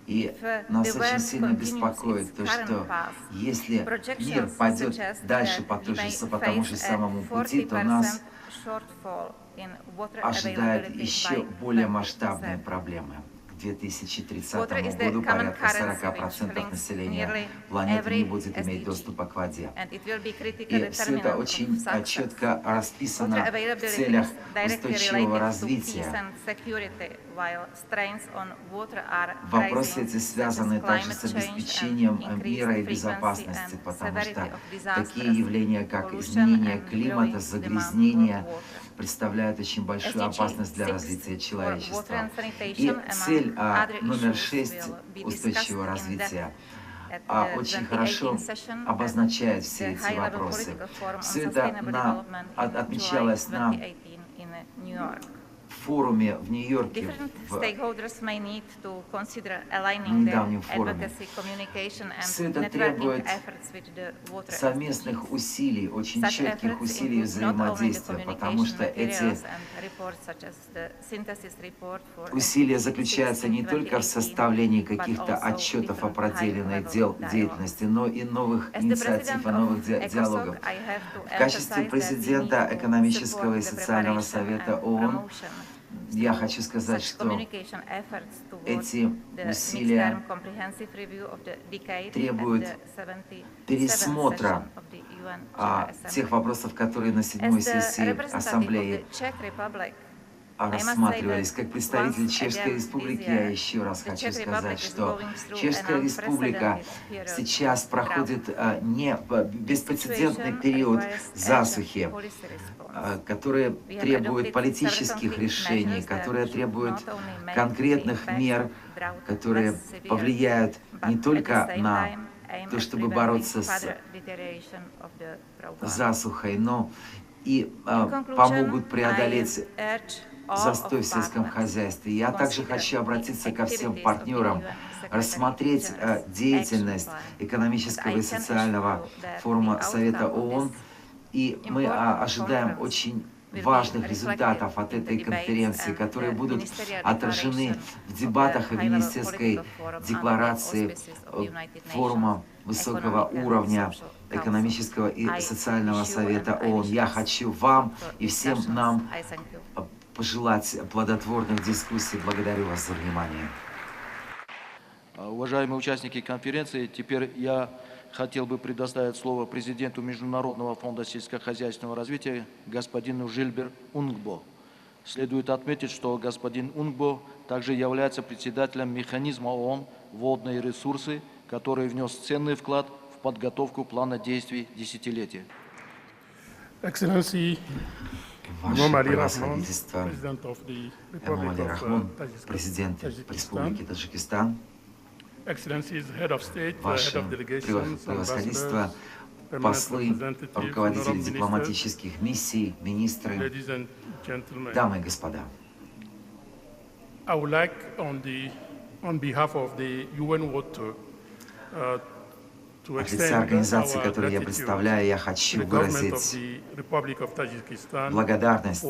И if the нас очень world сильно continues its беспокоит то, current что path, если мир projections пойдет suggest дальше that по, we той же, may по тому же face a самому пути, то 40% нас shortfall in water ожидают availability еще by более 2030. масштабные проблемы. К 2030 Water is the году common порядка currency which 40% links населения nearly планеты не every будет иметь SDG, доступа к воде. and it will be critical И все это determinant of очень success. четко расписано Water в availability целях is directly устойчивого related to peace развития. and security, while strains on water are Вопросы rising, эти such as связаны также climate с change and обеспечением increased мира и frequency безопасности, and потому что severity of такие disasters, явления, как pollution изменение and климата, growing demand for загрязнение, water. представляют очень большую SDG опасность для 6 развития for water человечества. and И sanitation, among цель other номер issues, 6 will be discussed устойчивого in depth развития at the очень 2018 хорошо session at обозначает все the эти High Level вопросы. Political Forum on Все это Sustainable Development in July отмечалось на 2018 in New York. форуме в Нью-Йорке Different в stakeholders may need to consider aligning their недавнем форуме. advocacy, communication and Все это networking требует efforts with the water совместных SDGs. усилий, очень Such четких efforts усилий include not only the взаимодействия, потому communication что эти materials and reports such as the synthesis report for усилия SDG 6 заключаются in не только в 2018, составлении but каких-то also отчетов о different проделанной high-level dialogues. деятельности, но и новых As the инициатив president и новых of ECOSOC, диалогов. I have to В качестве emphasize that we президента need to Экономического support и the социального preparation совета and ООН promotion я хочу сказать, что эти усилия требуют пересмотра тех вопросов, которые на 7-й сессии Ассамблеи рассматривались. Как представитель Чешской Республики, я еще раз хочу сказать, что Чешская Республика сейчас проходит не беспрецедентный период засухи, которые требуют политических решений, которые требуют конкретных мер, которые повлияют не только на то, чтобы бороться с засухой, но и помогут преодолеть застой в сельском хозяйстве. Я также хочу обратиться ко всем партнерам, рассмотреть деятельность экономического и социального форума Совета ООН, и мы ожидаем очень важных результатов от этой конференции, которые будут отражены в дебатах и в министерской декларации форума высокого уровня экономического и социального совета ООН. Я хочу вам и всем нам пожелать плодотворных дискуссий. Благодарю вас за внимание. Уважаемые участники конференции, теперь я хотел бы предоставить слово президенту Международного фонда сельскохозяйственного развития господину Жильбер Унгбо. Следует отметить, что господин Унгбо также является председателем механизма ООН «Водные ресурсы», который внес ценный вклад в подготовку плана действий десятилетия. Ваше превосходительство, Эмомали Рахмон, президент Республики Таджикистан, Ваше превосходительство, послы, руководители дипломатических миссий, министры, дамы и господа. От лица организации, которую я представляю, я хочу выразить благодарность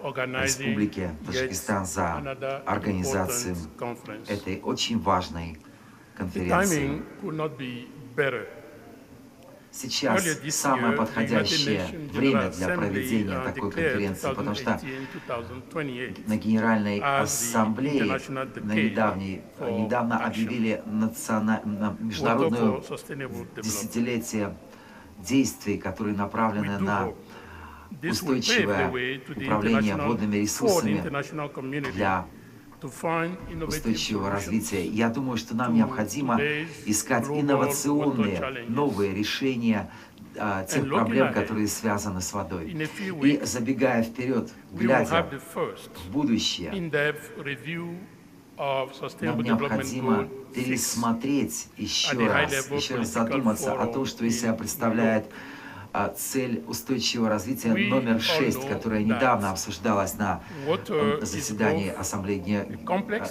Республике Таджикистан за организацию этой очень важной конференции. Сейчас самое подходящее время для проведения такой конференции, потому что на Генеральной Ассамблее недавно объявили международное десятилетие действий, которые направлены на устойчивое управление водными ресурсами для устойчивого развития. Я думаю, что нам необходимо искать инновационные, новые решения тех проблем, которые связаны с водой. И забегая вперед, глядя в будущее, нам необходимо пересмотреть еще раз задуматься о том, что из себя представляет цель устойчивого развития номер 6, которая недавно обсуждалась на заседании Ассамблеи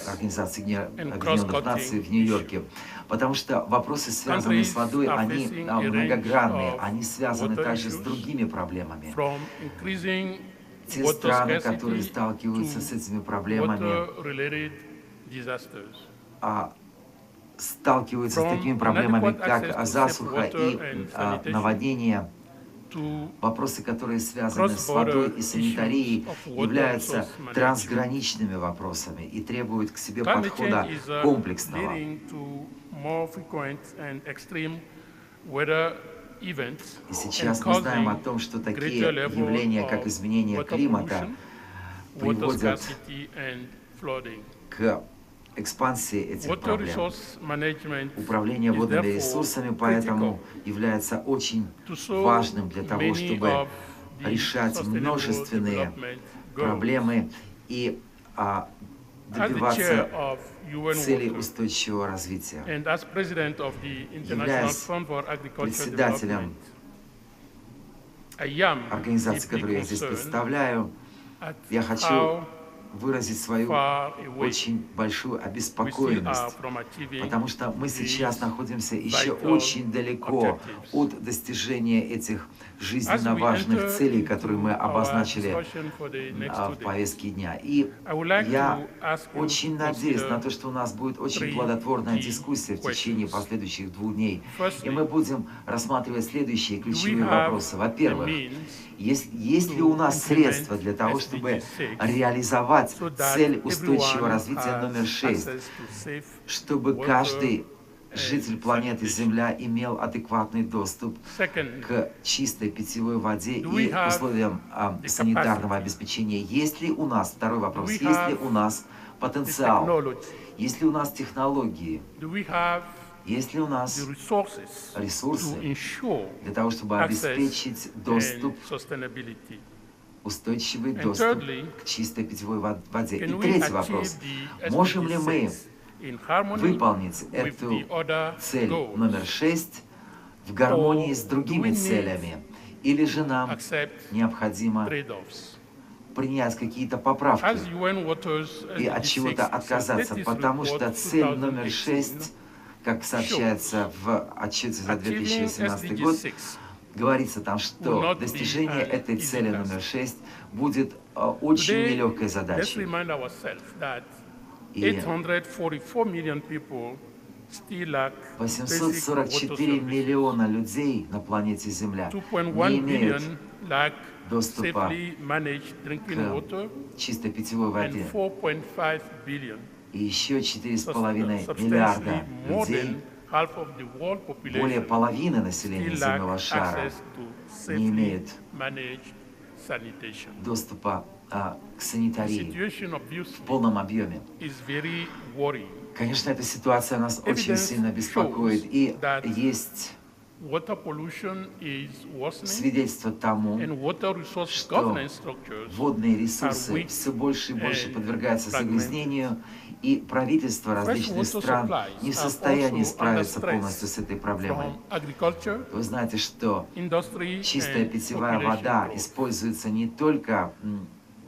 Организации Объединенных Наций в Нью-Йорке. Потому что вопросы, связанные с водой, они многогранные, они связаны также с другими проблемами. Те страны, которые сталкиваются с этими проблемами, сталкиваются с такими проблемами, как засуха и наводнение. Вопросы, которые связаны с водой и санитарией, являются трансграничными вопросами и требуют к себе подхода комплексного. И сейчас мы знаем о том, что такие явления, как изменение климата, приводят к экспансии этих проблем. Управление водными ресурсами поэтому является очень важным для того, чтобы решать множественные проблемы и добиваться целей устойчивого развития. Являясь председателем организации, которую я здесь представляю, я хочу выразить свою очень большую обеспокоенность, потому что мы сейчас находимся еще очень далеко от достижения этих жизненно важных целей, которые мы обозначили в повестке дня. И я очень надеюсь на то, что у нас будет очень плодотворная дискуссия в течение последующих 2 дней, и мы будем рассматривать следующие ключевые вопросы. Во-первых, есть ли у нас средства для того, чтобы реализовать реализовать цель устойчивого развития номер 6, чтобы каждый житель планеты Земля имел адекватный доступ к чистой питьевой воде и условиям санитарного обеспечения. Есть ли у нас, второй вопрос, есть ли у нас потенциал, есть ли у нас технологии, есть ли у нас ресурсы для того, чтобы обеспечить доступ, устойчивый доступ к чистой питьевой воде? И третий вопрос, можем ли мы выполнить эту цель номер 6 в гармонии с другими целями, или же нам необходимо принять какие-то поправки и от чего-то отказаться, потому что цель номер 6, как сообщается в отчете за 2018 год, говорится там, что достижение этой цели номер 6 будет очень нелегкой задачей. И 844 миллиона людей на планете Земля не имеют доступа к чистой питьевой воде. И еще 4,5 миллиарда людей, более половины населения земного шара, не имеют доступа к санитарии в полном объеме. Конечно, эта ситуация нас очень сильно беспокоит, и есть свидетельство тому, что водные ресурсы все больше и больше подвергаются загрязнению, и правительства различных стран не в состоянии справиться полностью с этой проблемой. Вы знаете, что чистая питьевая вода используется не только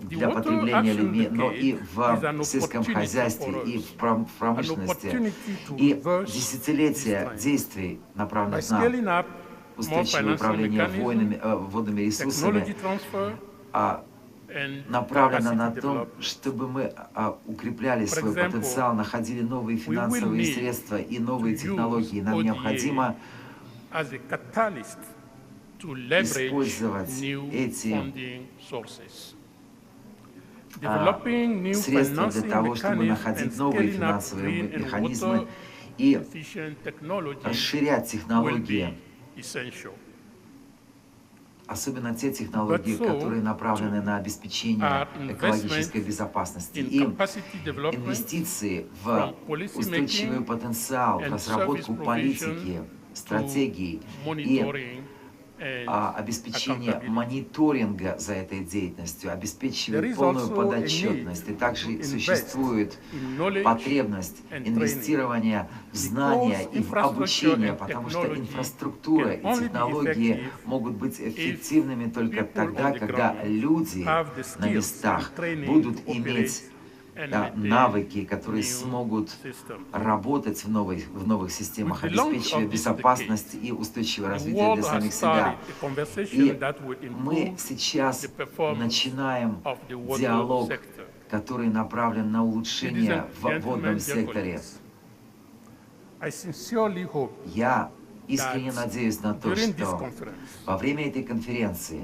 для потребления людьми, но и в сельском хозяйстве, и в промышленности. И десятилетия действий, направленных на устойчивое управление водными ресурсами, направлено на то, чтобы мы укрепляли свой потенциал, находили новые финансовые средства и новые технологии. Нам необходимо использовать эти средства для того, чтобы находить новые финансовые механизмы и расширять технологии, особенно те технологии, которые направлены на обеспечение экологической безопасности. И инвестиции в устойчивый потенциал, в разработку политики, стратегий и обеспечение мониторинга за этой деятельностью обеспечивает полную подотчетность. И также существует потребность инвестирования в знания и в обучение, потому что инфраструктура и технологии могут быть эффективными только тогда, когда люди на местах будут иметь навыки, которые смогут работать в новых системах, обеспечивая безопасность и устойчивое развитие для самих себя. И мы сейчас начинаем диалог, который направлен на улучшение в водном секторе. Я искренне надеюсь на то, что во время этой конференции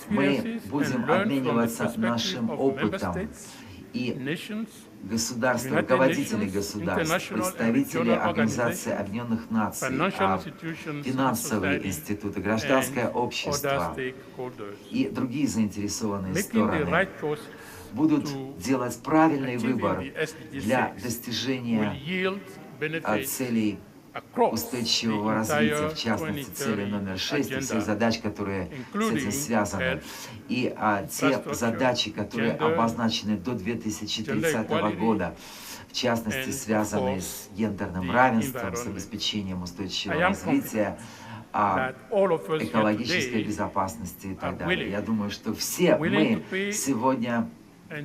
мы будем обмениваться нашим опытом, и государства, руководители государств, представители Организации Объединенных Наций, финансовые институты, гражданское общество и другие заинтересованные стороны будут делать правильный выбор для достижения целей устойчивого развития, в частности, цели номер 6 и всех задач, которые с этим связаны. И те задачи, которые обозначены до 2030 года, в частности, связанные с гендерным равенством, с обеспечением устойчивого развития, экологической безопасности и так далее. Я думаю, что все мы сегодня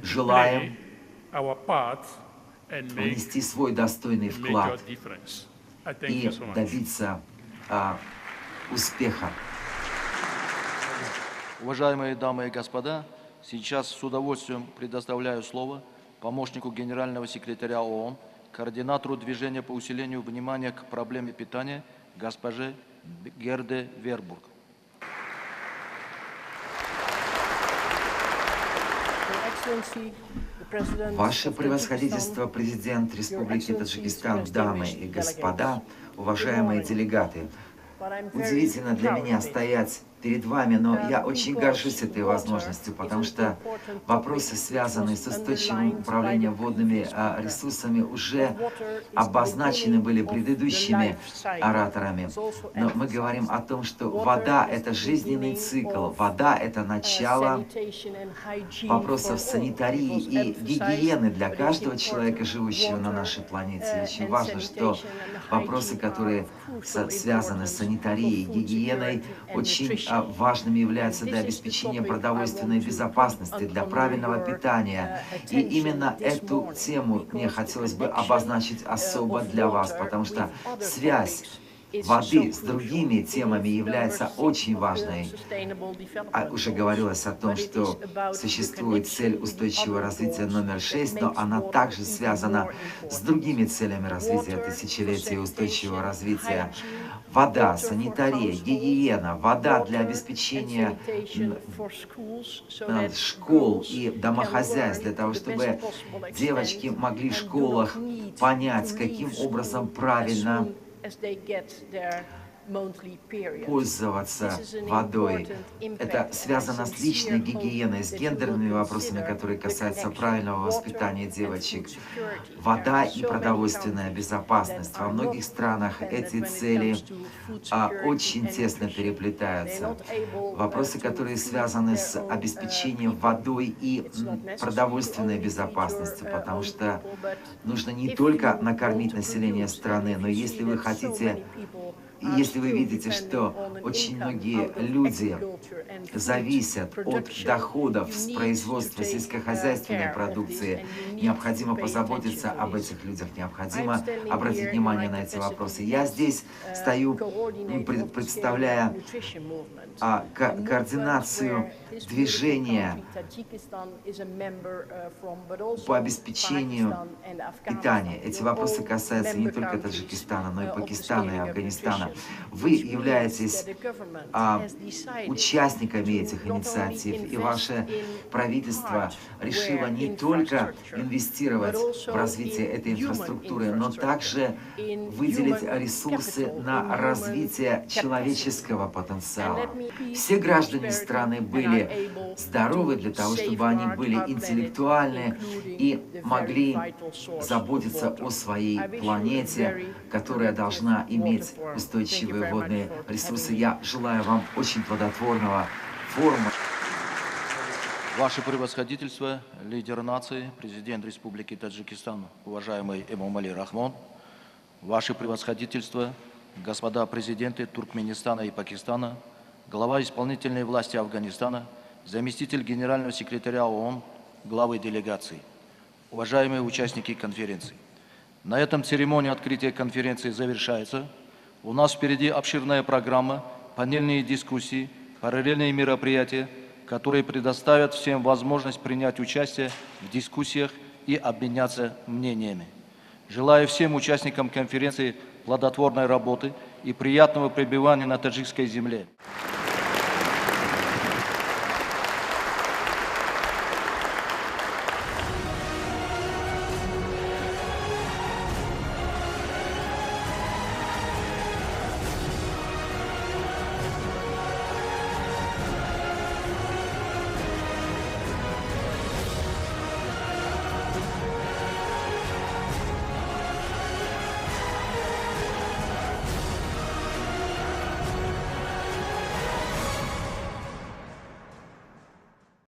желаем внести свой достойный вклад и добиться успеха. Уважаемые дамы и господа, сейчас с удовольствием предоставляю слово помощнику генерального секретаря ООН, координатору движения по усилению внимания к проблеме питания госпоже Герде Вербург. Ваше превосходительство, президент Республики Таджикистан, дамы и господа, уважаемые делегаты, удивительно для меня стоять перед вами, но я очень горжусь этой возможностью, потому что вопросы, связанные с устойчивым управлением водными ресурсами, уже обозначены были предыдущими ораторами. Но мы говорим о том, что вода — это жизненный цикл, вода — это начало вопросов санитарии и гигиены для каждого человека, живущего на нашей планете. Очень важно, что вопросы, которые связаны с санитарией и гигиеной, очень важными являются для обеспечения продовольственной безопасности, для правильного питания. И именно эту тему мне хотелось бы обозначить особо для вас, потому что связь воды с другими темами является очень важной. Уже говорилось о том, что существует цель устойчивого развития номер 6, но она также связана с другими целями развития тысячелетия устойчивого развития. Вода, санитария, гигиена, вода для обеспечения школ и домохозяйств, для того, чтобы девочки могли в школах понять, каким образом правильно пользоваться водой. Это связано с личной гигиеной, с гендерными вопросами, которые касаются правильного воспитания девочек. Вода и продовольственная безопасность. Во многих странах эти цели очень тесно переплетаются. Вопросы, которые связаны с обеспечением водой и продовольственной безопасностью, потому что нужно не только накормить население страны, но если вы хотите, если вы видите, что очень многие люди зависят от доходов с производства сельскохозяйственной продукции, необходимо позаботиться об этих людях, необходимо обратить внимание на эти вопросы. Я здесь стою, представляя координацию движения по обеспечению питания. Эти вопросы касаются не только Таджикистана, но и Пакистана и Афганистана. Вы являетесь участниками этих инициатив, и ваше правительство решило не только инвестировать в развитие этой инфраструктуры, но также выделить ресурсы на развитие человеческого потенциала. Все граждане страны были здоровы для того, чтобы они были интеллектуальны и могли заботиться о своей планете, которая должна иметь устойчивые водные ресурсы. Я желаю вам очень плодотворного форума. Ваше превосходительство, лидер нации, президент Республики Таджикистан, уважаемый Эмомали Рахмон, ваше превосходительство, господа президенты Туркменистана и Пакистана, глава исполнительной власти Афганистана, заместитель генерального секретаря ООН, главы делегаций, уважаемые участники конференции. На этом церемония открытия конференции завершается. У нас впереди обширная программа, панельные дискуссии, параллельные мероприятия, которые предоставят всем возможность принять участие в дискуссиях и обменяться мнениями. Желаю всем участникам конференции плодотворной работы и приятного пребывания на таджикской земле.